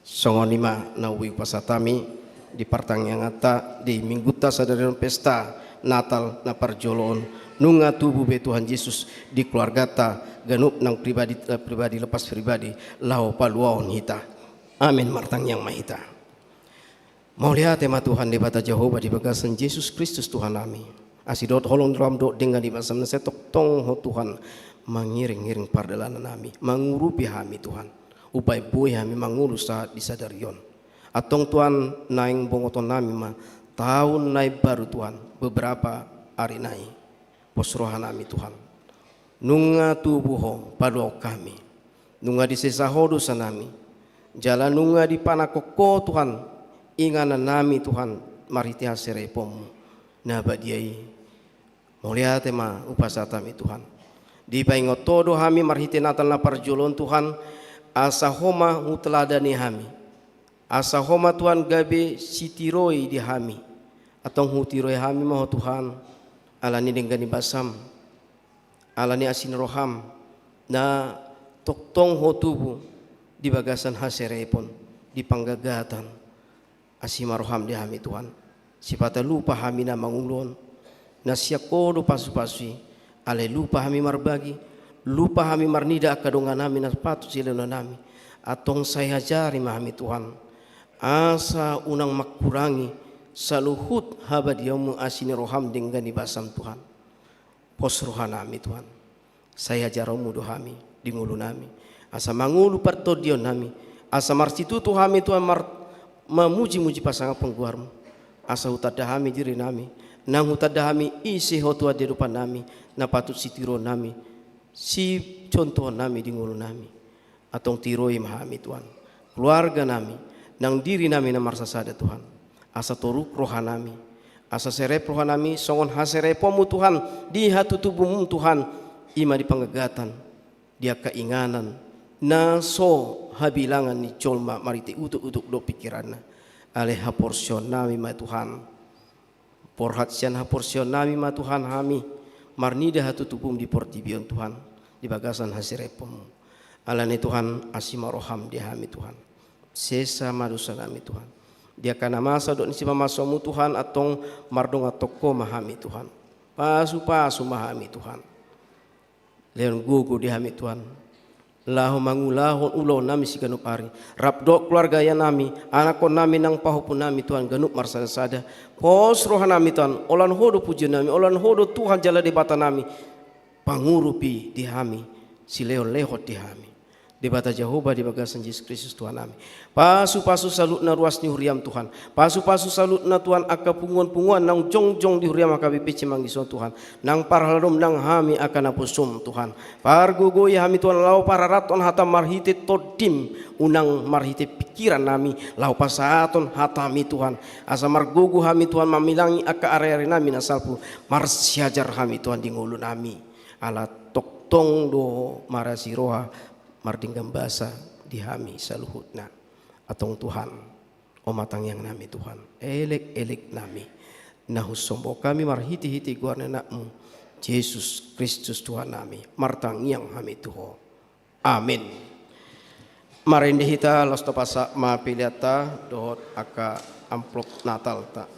Songon i ma na boi hupasahat hami di partangianganta di Minggunta sadari on, pesta Natal na parjolo on, nunga tubu be Tuhan Jesus di keluargata ganup, nang pribadi, eh, pribadi lepas pribadi, laho paluahon hita. Amin. Martangiang ma hita. Mauliate ma Tuhan Debata Jahowa di bagasan Jesus Kristus Tuhan nami. Asi dohot holong ni roham dohot denggan ni basam na sai tongtong Ho Tuhan mangiring-iring pardalanan nami, mangurupi hami Tuhan. Umbahen boi hami mangolu sahat di sadari on. Antong Tuhan, naeng bongoton nami ma taon na imbaru Tuhan, beberapa ari nai. Pos roha nami Tuhan. Nunga tubu Ho paluahon hami. Nunga disesa Ho dosa nami. Jala nunga dipanangkok Ho Tuhan inganan nami Tuhan marhite hasereponmu na badia i. Mauliate ma hupasahat hami Tuhan. Dipaingot Ho do hami marhite Natal na parjolo on Tuhan, asa Ho ma huteladani hami. Asa Ho ma Tuhan gabe sitiroi di hami. Antong hutiroi hami ma Ho Tuhan, ala ni denggan ni basam, ala ni asi ni roham, na tongtong Ho tubu di bagasan haserepon, di panggagatan. Asi ma roham di hami Tuhan. Sipata lupa hami na mangolu on, na sian Ho do pasu-pasu i, alai lupa hami marbagi, lupa hami marnida angka dongan nami na patut silehon nami. Antong sai ajari ma hami Tuhan, asa unang mangkurangi saluhut habadiaonmu, asi ni roham, denggan ni basam Tuhan. Pos roha nami Tuhan. Sai ajaronmu do hami di ngolu nami, asa mangolu partondion nami, asa marsitutu hami Tuhan mar-, mamuji-muji pasangaphon goarmu, asa hutanda hami diri nami, nang hutanda hami ise Ho Tuhan di adopan nami, na patut sitiruon nami, sicontohon nami di ngolu nami. Antong tiroi ma hami Tuhan, keluarga nami, nang diri nami na marsasada Tuhan, asa toruk roha nami, Asa serep rohanami songon hasereponmu Tuhan, di hatutubum Tuhan, i ma di panggagatan, di angka inganan, na so habilangan ni jolma marhite utuk-utuk dohot pikiranna. Alai haporseaonnami ma Tuhan. Borhat sian haporseaonnami ma Tuhan hami, marnida hatutubum di portibi on Tuhan, di bagasan hasereponmu. Alani Tuhan, asi ma roham di hami Tuhan. Sesa ma dosanami Tuhan. Di angka na masa dohot ni sipamasomu Tuhan, antong mardongan tongko ma hami Tuhan. Pasu-pasu ma hami Tuhan. Lehon gogo di hami Tuhan, laho mangulahon ulaonnami siganup ari, rap dohot keluarganami, anakkonnami nang pahompunami Tuhan ganup marsada-sada. Pos rohanami Tuhan, holan Ho do pujionami, holan Ho do Tuhan jala Debatanami. Pangurupi di hami, silehon-lehon di hami. Debata Jahowa, di bagasan Jesus Kristus Tuhannami. Pasu-pasu saluhutna ruas ni huriam Tuhan. Pasu-pasu saluhutna Tuhan angka punguan-punguan naung jongjong di huriam H K B P C Manggis on Tuhan. Nang parhaladom nang hami angka naposum Tuhan. Pargogoi hami Tuhan laho pararathon hatam marhite tondim, unang marhite pikirannami, laho pasahathon hatami Tuhan. Asa margogo hami Tuhan mamilangi angka ari-arinami na salpu, marsiajar hami Tuhan di ngolunami. Ala tongtong do marasi roha, mardenggan basa di hami saluhutna. Antong Tuhan, oma tangiangnami Tuhan, elek-eleknami, na husombahon hami marhite-hite goar ni Anakmu, Jesus Kristus Tuhannami, martangiang hami tu Ho. Amin. Marende hita, laos tapasahat ma peleanta dohot angka amplop Natalta.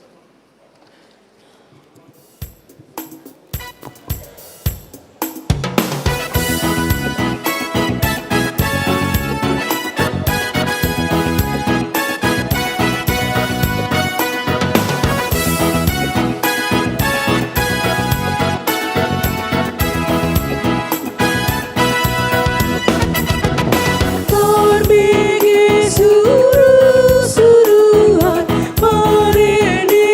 Tarbege suru-suruan, marende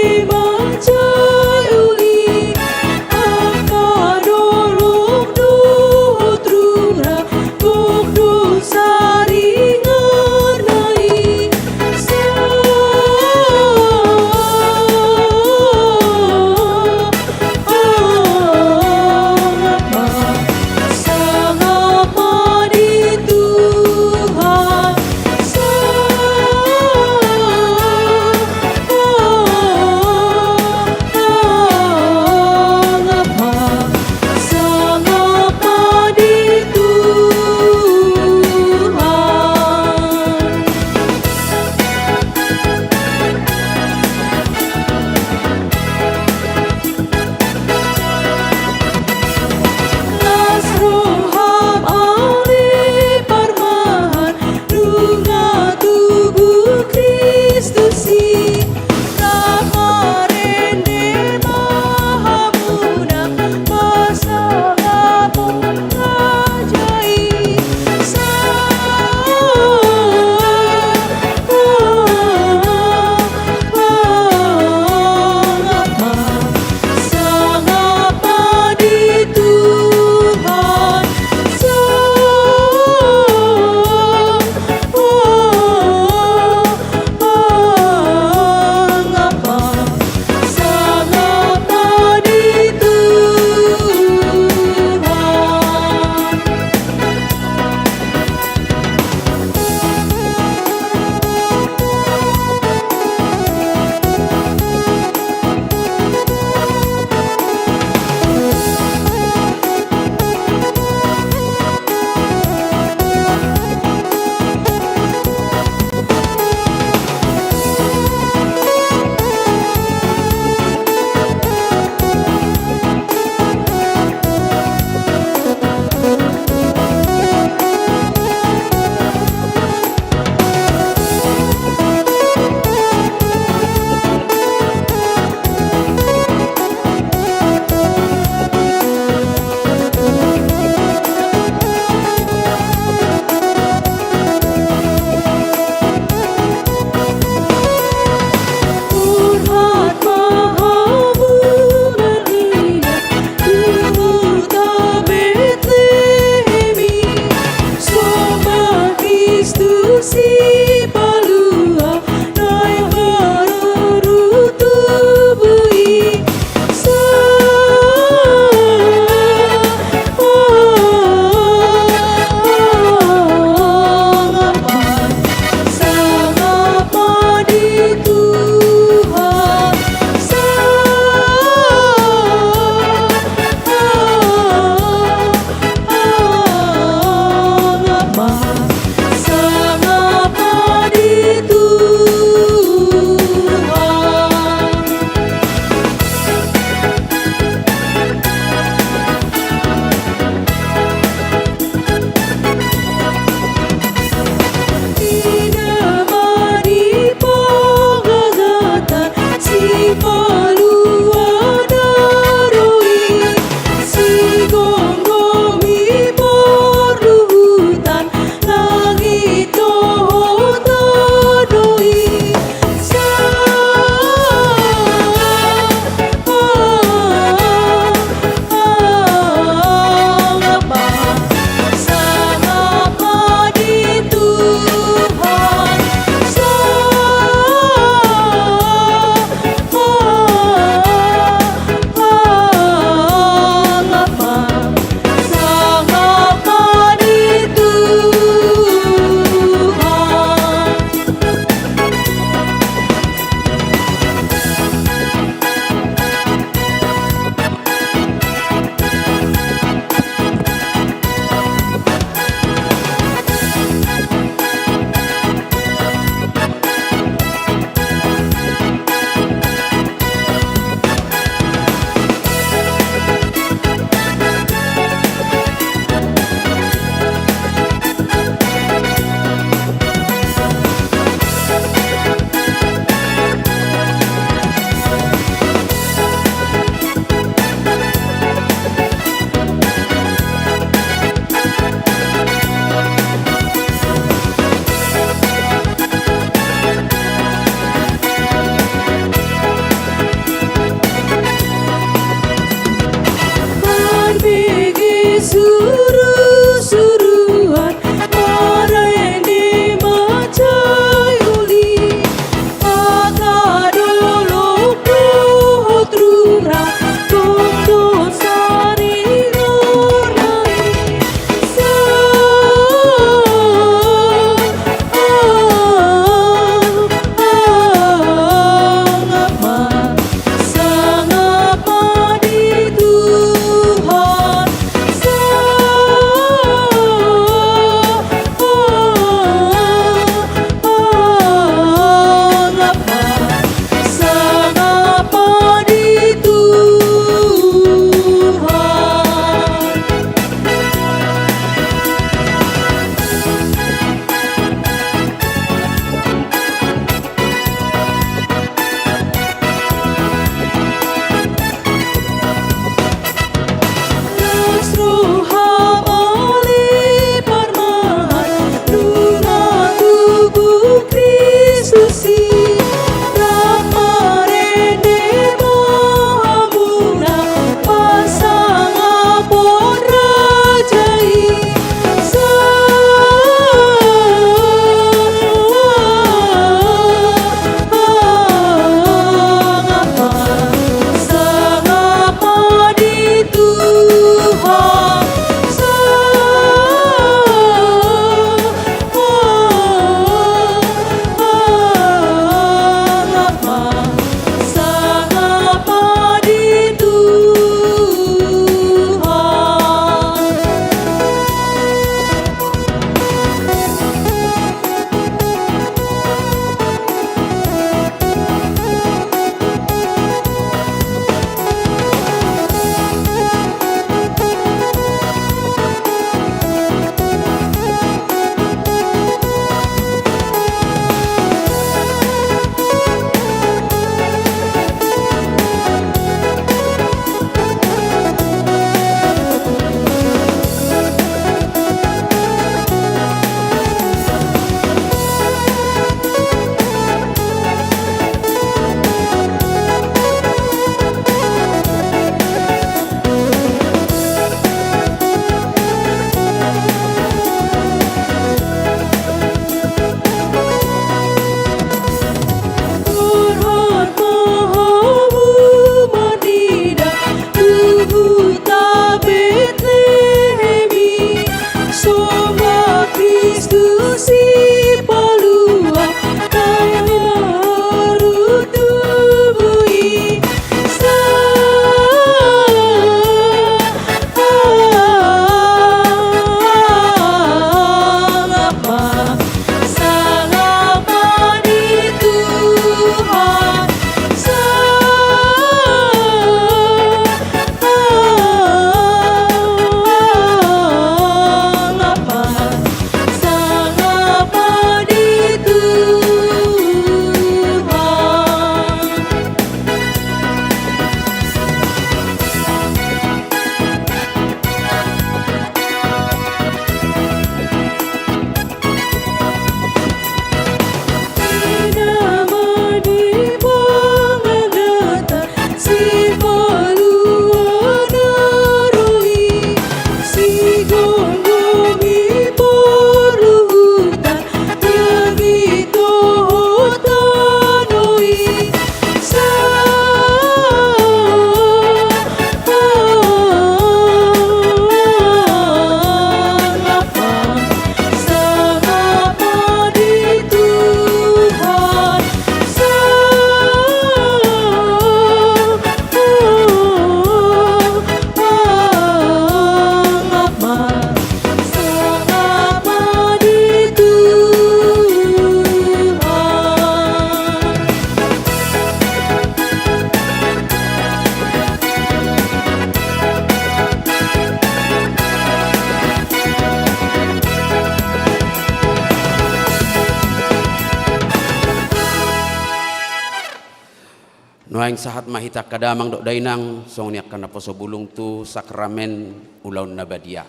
Nuaeng sahat ma hita angka damang dohot dainang, songon i angka naposo bulung tu sakramen ulaon na badia.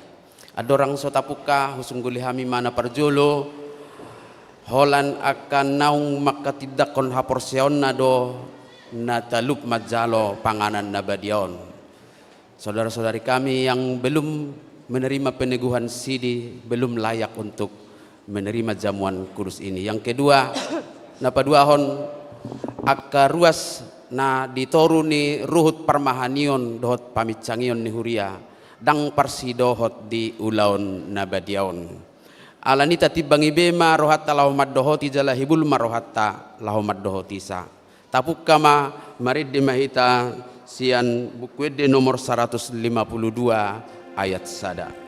Andorang so tapungka, husungguli hami ma na parjolo, holan angka naung manghatindanghon haporseaonna do na talup manjalo panganan na badia on. Saudara-saudari kami yang belum menerima peneguhan sidi, belum layak untuk menerima jamuan kudus ini. Yang kedua, na paduahon, angka ruas na di toru ni ruhut parmahanion dohot paminsangion ni huria, ndang parsidohot di ulaon na badia on. Alani i tatimbangi be ma rohanta laho mandohoti jala hibul ma rohanta laho mandohotisa. Tapungka ma, marende ma hita sian Buku Ende nomor saratus lima puluh dua ayat sada.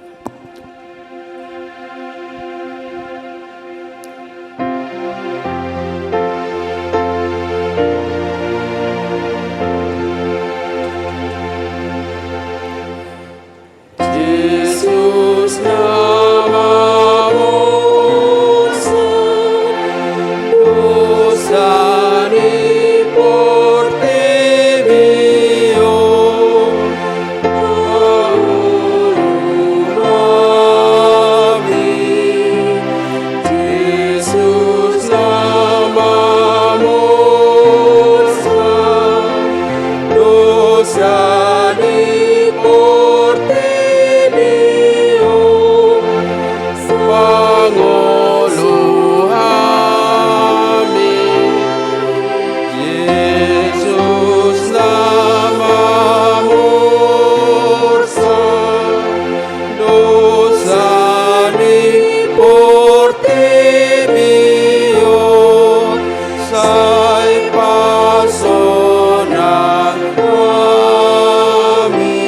Jesus na mamursak dosa ni portibi on, mangolu hami. Jesus na mamursak dosa ni portibi on, mangolu hami. Jesus na mamursak dosa ni portibi on, sai pasonang hami.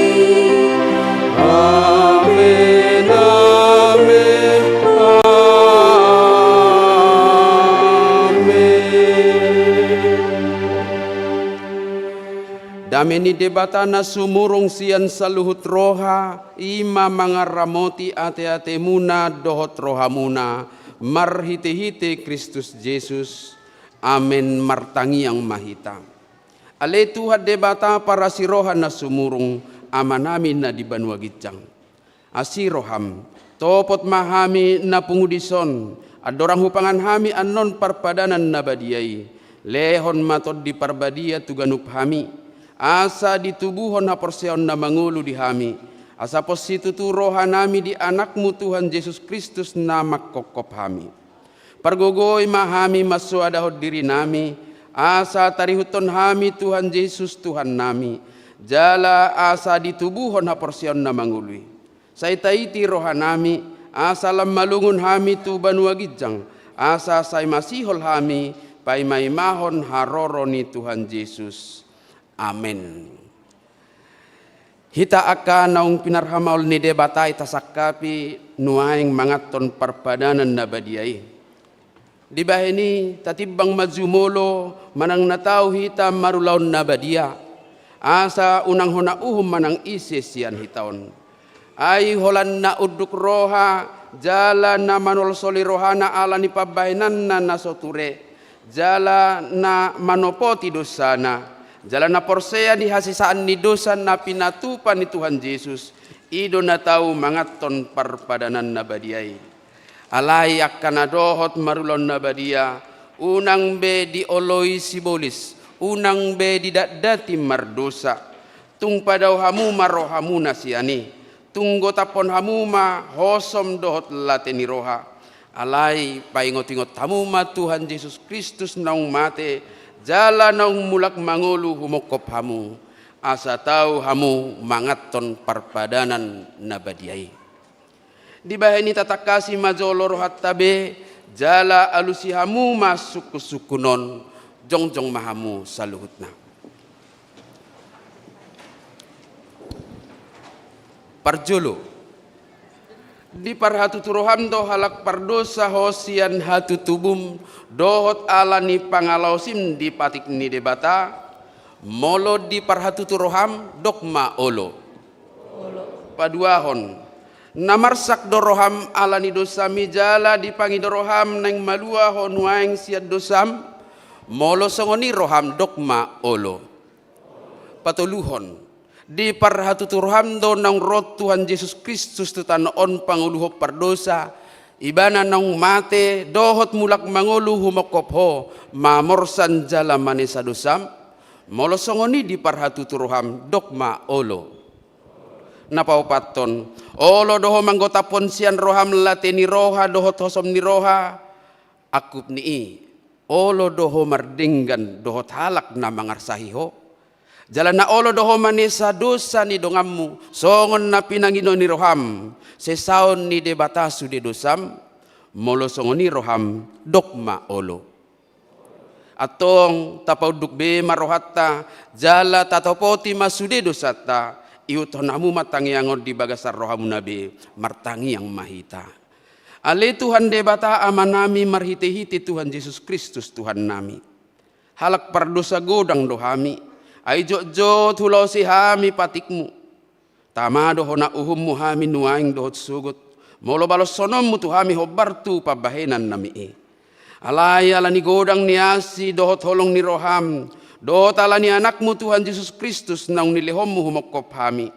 Amen, amen, amen. Dame ni Debata na sumurung sian saluhut roha, i ma mangaramoti ateatemuna dohot rohamuna, marhitehite Kristus Jesus. Amen. Martangiang ma hita. Ale Tuhan Debata parasi roha na sumurung, Amanami na di banua ginjang. Asi roham, topot ma hami na pungu dison, andorang hupangan hami annon parpadanan na badia i. Lehon ma Tondi Parbadia tu ganup hami, asa ditubuhon haporseaon na mangolu di hami, asa pos situtu rohanami di Anakmu Tuhan Jesus Kristus na manghophop hami. Pargogoi ma hami mansoadahon dirinami, asa tarihuthon hami Tuhan Jesus Tuhannami, jala asa ditubuhon haporseaon na mangolu i. Sai taiti rohanami, asa lam malungun hami tu banua ginjang, asa sai masihol hami paimaimahon haroro ni Tuhan Jesus. Amen. Hita angka naung pinarhamaol ni Debata i tasangkapi nuaeng manganhon parpadanan na badia i. Dibahen i tatimbang ma jumolo manang na tau hita marulaon na badia, asa unang hona uhum manang ise sian hita on. Ai holan na unduk roha jala na manolsoli rohana ala ni pambahenanna na so ture, jala na manopoti dosana, jala na porsea di hasesaan ni dosa na pinatupa ni Tuhan Jesus, i do na tau manganhon parpadanan na badia i. Alai angka na dohot marulaon na badia, unang be dioloi sibolis, unang be didatdati mardosa. Tung padao hamu ma rohamuna sian i, tung gotaphon hamu ma hosom dohot late ni roha. Alai paingotingot hamu ma Tuhan Jesus Kristus naung mate, jala naung mulak mangolu humongkop hamu, asa tau hamu manganhon parpadanan na badia i. Dibahen i tatangkasi ma jolo rohanta be, jala alusi hamu ma sungkunsungkun on, jongjong ma hamu saluhutna. Parjolo. Diparhatutu roham do halak pardosa ho sian hatutubum, dohot ala ni pangalaosim di patik ni Debata? Molo diparhatutu roham, dok ma olo. Paduahon, na marsak do roham ala ni dosam i jala dipangido roham naeng malua ho nuaeng sian dosam? Molo songon i roham, dok ma olo. Patoluhon, diparhatutu roham do naung ro Tuhan Jesus Kristus tu tano on pangoluhon pardosa, Ibana naung mate dohot mulak mangolu humongkop ho, mamorsan jala manesa dosam? Molo songon i diparhatutu roham, dok ma olo. Na paopathon, olo do ho manggotaphon sian roham late ni roha dohot hosom ni roha, angkup ni i, olo do ho mardenggan dohot halak na mangarsahi ho? Jala na olo do ho manesa dosa ni donganmu, songon na pinangido ni roham, sesaon ni Debata sude dosam? Molo songon i roham, dok ma olo. Antong tapaunduk be ma rohanta, jala tatopoti ma sude dosanta, ihuthon hamu ma tangiang on di bagasan rohamuna be, martangiang ma hita. Ale Tuhan Debata Amanami marhitehite Tuhan Jesus Kristus Tuhannami. Halak pardosa godang do hami, ai jotjot hulaosi hami patikmu. Tama do hona uhummu hami nuaeng dohot sogot, molo baloshononmu tu hami hombar tu pambahenannami i. Alai ala ni godang ni asi dohot holong ni roham, dohot ala ni Anakmu Tuhan Jesus Kristus naung nilehonmu humongkop hami,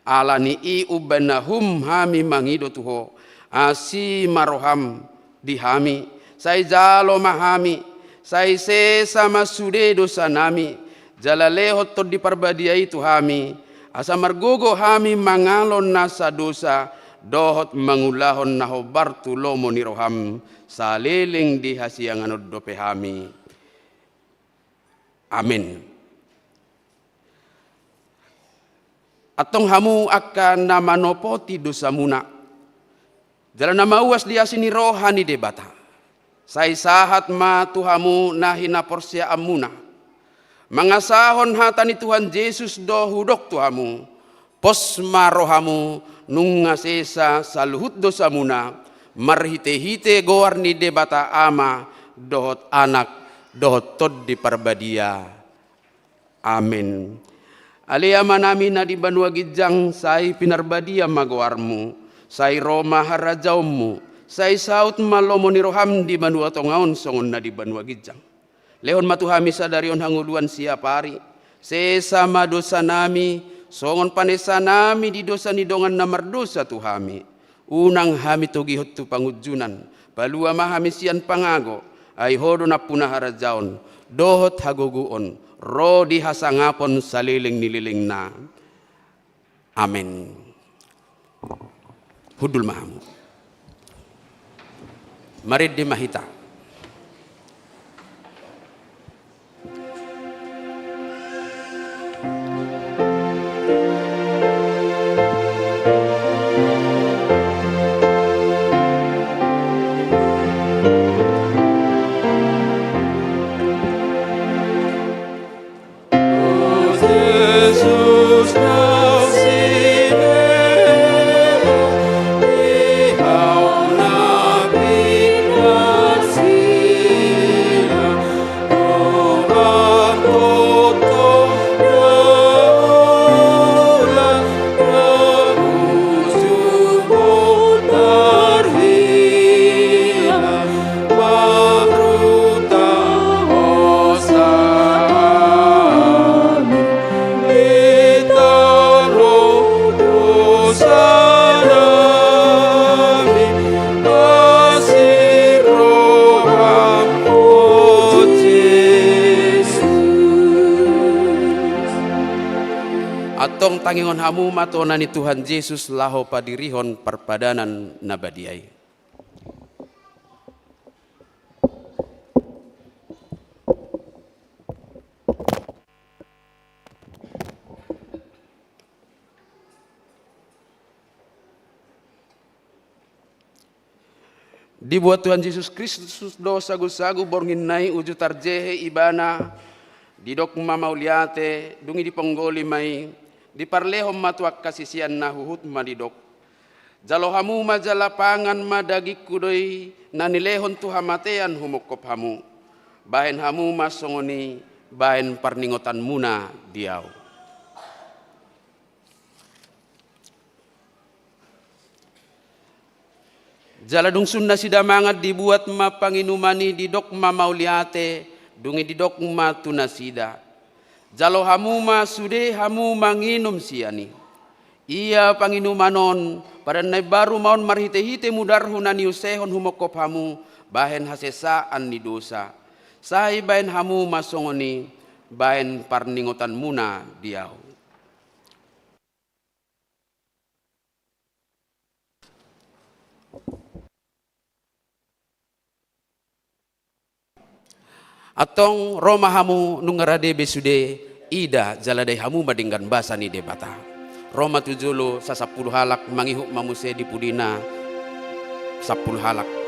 ala ni i umbahen na hum hami mangido tu ho, asi ma roham di hami, sai jalo ma hami, sai sesa ma sude dosanami, jala lehon Tondi Parbadia i tu hami, asa margogo hami mangalon nasa dosa, dohot mangulahon na hombar tu lomo ni roham, saleleng di hasiangan on dope hami. Amen. Antong hamu angka na manopoti dosamuna, jala na mauas di asi ni roha ni Debata, sai sahat ma tu hamu na hinaporseaanmuna, mangasahon hata ni Tuhan Jesus do hudok tu hamu, pos ma rohamu nunga sesa saluhut dosamuna, marhitehite goar ni Debata Ama dohot Anak dohot Tondi Parbadia. Amen. Ale Amanami na di banua ginjang, sai pinarbadia ma goarmu, sai ro ma harajaonmu, sai saut ma lomo ni roham di banua tonga on songon na di banua ginjang. Lehon ma tu hami sadari on hangoluan siapari, sesa ma dosanami, songon panesanami di dosa ni dongan na mardosa tu hami. Unang hami togihon tu pangunjunan, palua ma hami sian pangago, ai ho do nampuna harajaon, dohot hagogoon, ro di hasangapon saleleng ni lelengna. Amen. Hundul ma hamu. Marende ma hita. Antong tangingon hamu ma tona ni Tuhan Jesus laho padirihon parpadanan na badia i. Dibuat Tuhan Jesus Kristus do sagu-sagu borngin na i uju tarjehe Ibana, didok ma mauliate, dung i diponggoli ma i, diparlehon ma tu angka siseanna huhut ma didok: Jalo hamu ma jala pangan ma, dagingku do i na nilehon tu hamatean humongkop hamu. Bahen hamu ma songon i bahen parningotanmuna di ahu. Jala dung sun nasida mangan, dibuat ma panginuman i, didok ma mauliate, dung i didok ma tu nasida: Jalo hamu ma sude hamu manginum sian i. Ia panginuman on, padan na imbaru ma on marhitehite mudarhu na niusehon humongkop hamu, bahen hasesaan ni dosa. Sai bahen hamu ma songon i, bahen parningotanmuna di ahu. Antong ro ma hamu nunga rade be sude, ida jala dai hamu ma denggan basa ni Debata. Ro ma tu jolo sasampulu halak, mangihut ma muse di pudina sampulu halak.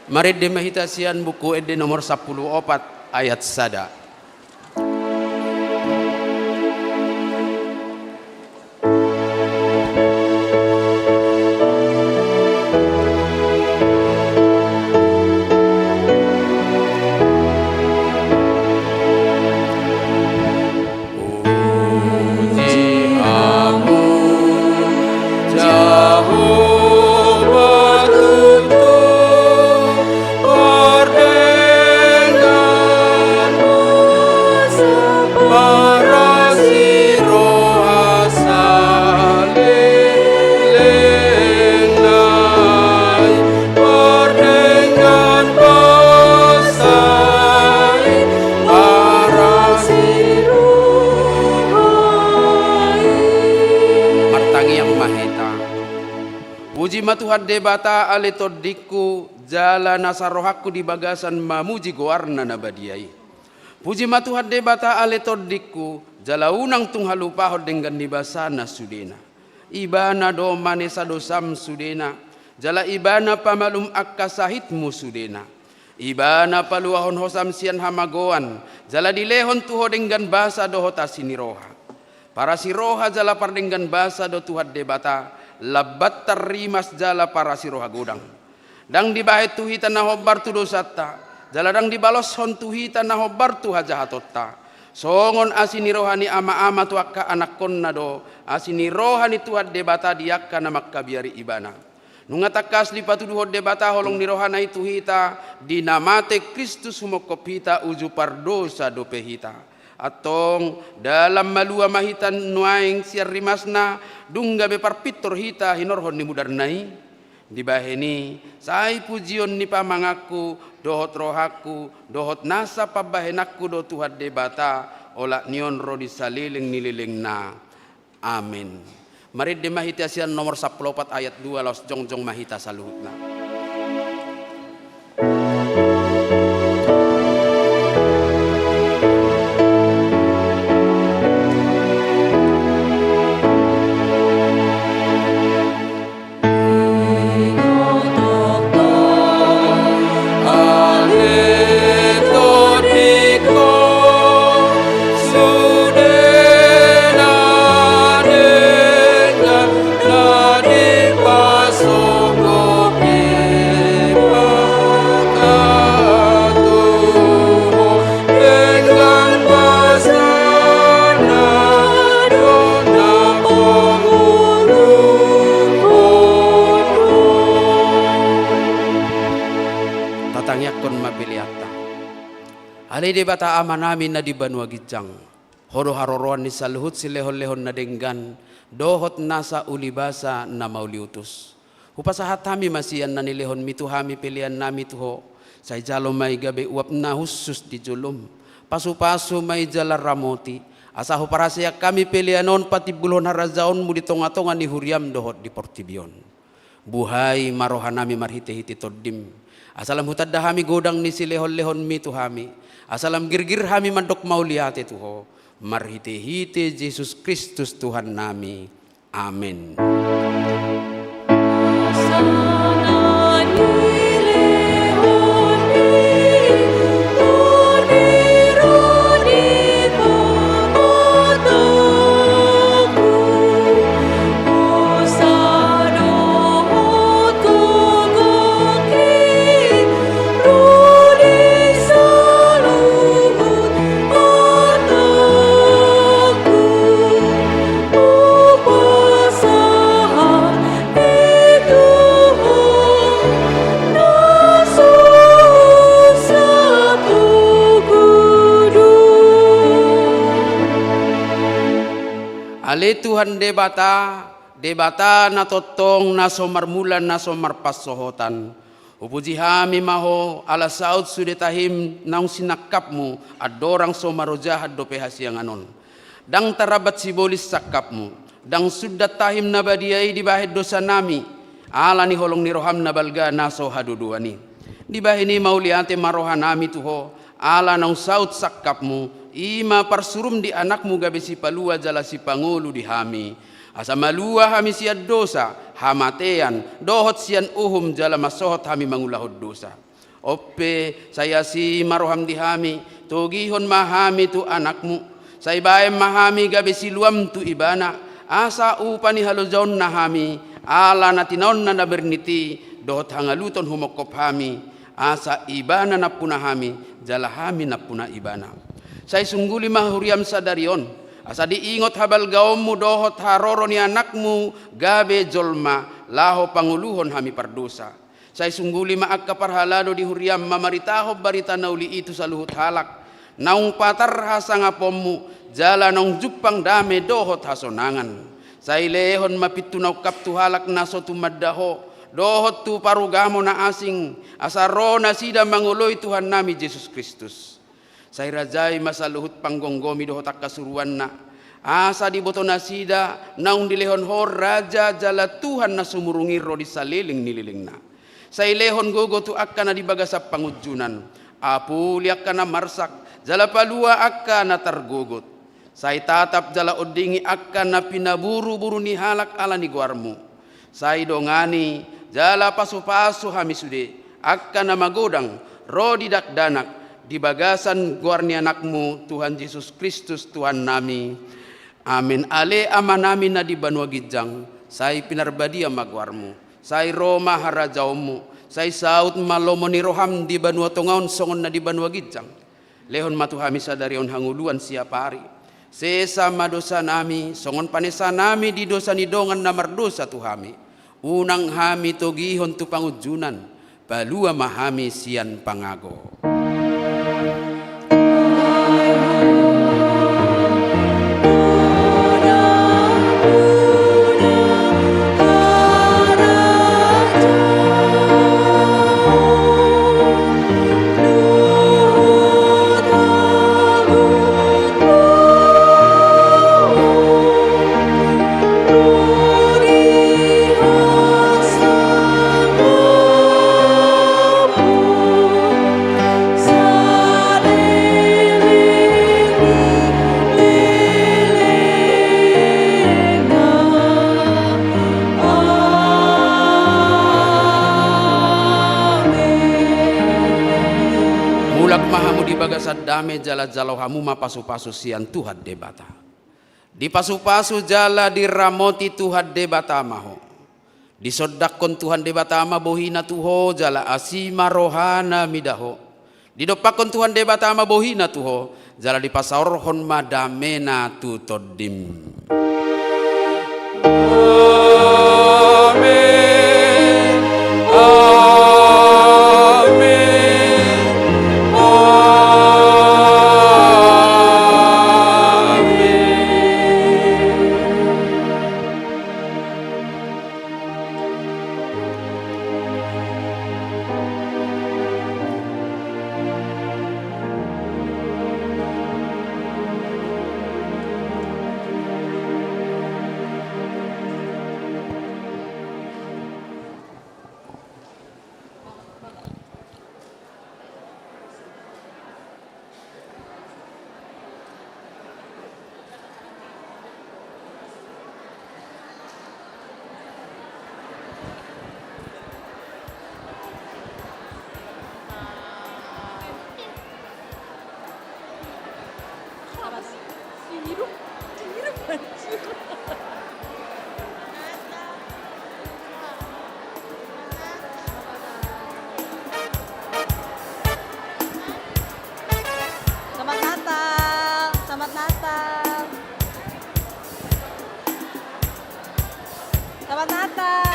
Marende ma hita sian Buku Ende nomor sampulu opat ayat sada. Puji Hamu, Jahowa Tuhan, pardenggan basa, parasi roha saleleng nai, pardenggan basa i, parasi roha i. Martangiang ma hita. Puji ma Tuhan Debata, ale tondingku, jala nasa rohangku di bagasan mamuji goarna na badia i. Puji ma Tuhan Debata, ale tondingku, jala unang tung halupahon denggan ni basana sudena. Ibana do manesa dosam sudena, jala Ibana pamalum angka sahitmu sudena. Ibana paluahon hosam sian hamagoan, jala dilehon tu ho denggan basa dohot asi ni roha. Parasi roha jala pardenggan basa do Tuhan Debata, lambat tarrimas jala parasi roha godang. Ndang dibahen tu hita na hombar tu dosanta, jala ndang dibaloshon tu hita na hombar tu hajahatonta. Songon asi ni roha ni ama-ama tu angka anakkonna do asi ni roha ni Tuhan Debata di angka na mangkabiari Ibana. Nunga tangkas dipatuduhon Debata holong ni rohana i tu hita, di na mate Kristus humongkop hita uju pardosa dope hita. Antong, dalan malua ma hita nuaeng sian rimasna, dung gabe parpintor hita hinorhon ni mudarna i. Dibahen i, sai pujion ni pamanganku, dohot rohangku, dohot nasa pambahenanku do Tuhan Debata, olat ni on ro di saleleng ni lelengna. Amen. Marende ma hita sian nomor sampulu opat ayat dua, laos jongjong ma hita saluhutna. Tatangiangkon ma peleanta. Ale Debata Amanami na di banua ginjang, Ho do haroroan ni saluhut silehon-lehon na denggan dohot nasa ulibasa na mauliutus. Hupasahat hami ma sian na nilehonmi tu hami peleannami tu Ho, sai jalo ma i gabe uap na hushus di jolom. Pasu-pasu ma i jala ramoti, asa huparhaseang hami pelean on patimbulhon harajaonmu di tonga-tonga ni huriam dohot di portibi on. Buhai ma rohanami marhite-hite Tondim, asa lam hutanda hami godang ni silehon-lehonmi tu hami, asa lam girgir hami mandok mauliate tu Ho, marhite-hite Jesus Kristus Tuhannami. Amen. Ale Tuhan Debata, Debata na tongtong, na so marmula, na so marpansohotan. Hupuji hami ma Ho, ala saut sude tahim naung sinangkapmu, andorang so marojahan dope hasiangan on. Ndang tarambat sibolis sangkapmu, ndang sundat tahim na badia i dibahen dosanami, ala ni holong ni roham na balga na so hadodoan i. Dibahen i mauliate ma rohanami tu Ho, ala naung saut sangkapmu, i ma parsurum di Anakmu gabe sipalua jala sipangolu di hami. Asa malua hami sian dosa, hamatean, dohot sian uhum jala mansohot hami mangulahon dosa. On pe, sai asi ma roham di hami, togihon ma hami tu Anakmu, sai baen ma hami gabe siluam tu Ibana, asa upa ni halojaonna hami, ala na tinaonna na bernit i, dohot hangaluton humongkop hami, asa Ibana nampuna hami, jala hami nampuna Ibana. Sai sungguli ma huriam sadari on, asa diingot habalgaonmu dohot haroro ni Anakmu gabe jolma, laho pangoluhon hami pardosa. Sai sungguli ma angka parhalado di huriam mamaritahon barita na uli i tu saluhut halak, naung patar hasangaponmu, jala naung jumpang dame dohot hasonangan. Sai lehon ma pintu na ungkap tu halak na so tumanda Ho, dohot tu parugamo na asing, asa ro nasida mangoloi Tuhannami Jesus Kristus. Sai rajai ma saluhut panggomgomi dohot angka suruanna, asa diboto nasida naung dilehon Ho raja jala Tuhan na sumurung i ro di saleleng ni lelengna. Sai lehon gogo tu angka na di bagasan pangunjunan, apuli angka na marsak, jala palua angka na targogot. Sai tatap jala ondingi angka na pinaburuburu ni halak ala ni goarmu. Sai dongani jala pasupasu hami sude, angka na magodang ro di dakdanak, di bagasan goar ni Anakmu, Tuhan Jesus Kristus, Tuhannami. Amen. Ale Amanami na di banua ginjang, sai pinarbadia ma goarmu. Sai ro ma harajaonmu. Sai saut ma lomo ni roham di banua tonga on songon na di banua ginjang. Lehon ma tu hami sadari on hangoluan siapari. Sesa ma dosanami, songon panesanami di dosa ni dongan na mardosa tu hami. Unang hami togihon tu pangunjunan, palua ma hami sian pangago. Mulak ma hamu di bagasan dame jala jalo hamu ma pasupasu sian Tuhan Debata. Dipasupasu jala diramoti Tuhan Debata ma ho. Disondangkon Tuhan Debata ma bohina tu ho jala asi ma rohana mida ho. Didompakkon Tuhan Debata ma bohina tu ho jala dipasaorhon ma damena tu tondim. Amen. Amen. Amen. Selamat Natal, selamat Natal. Selamat Natal.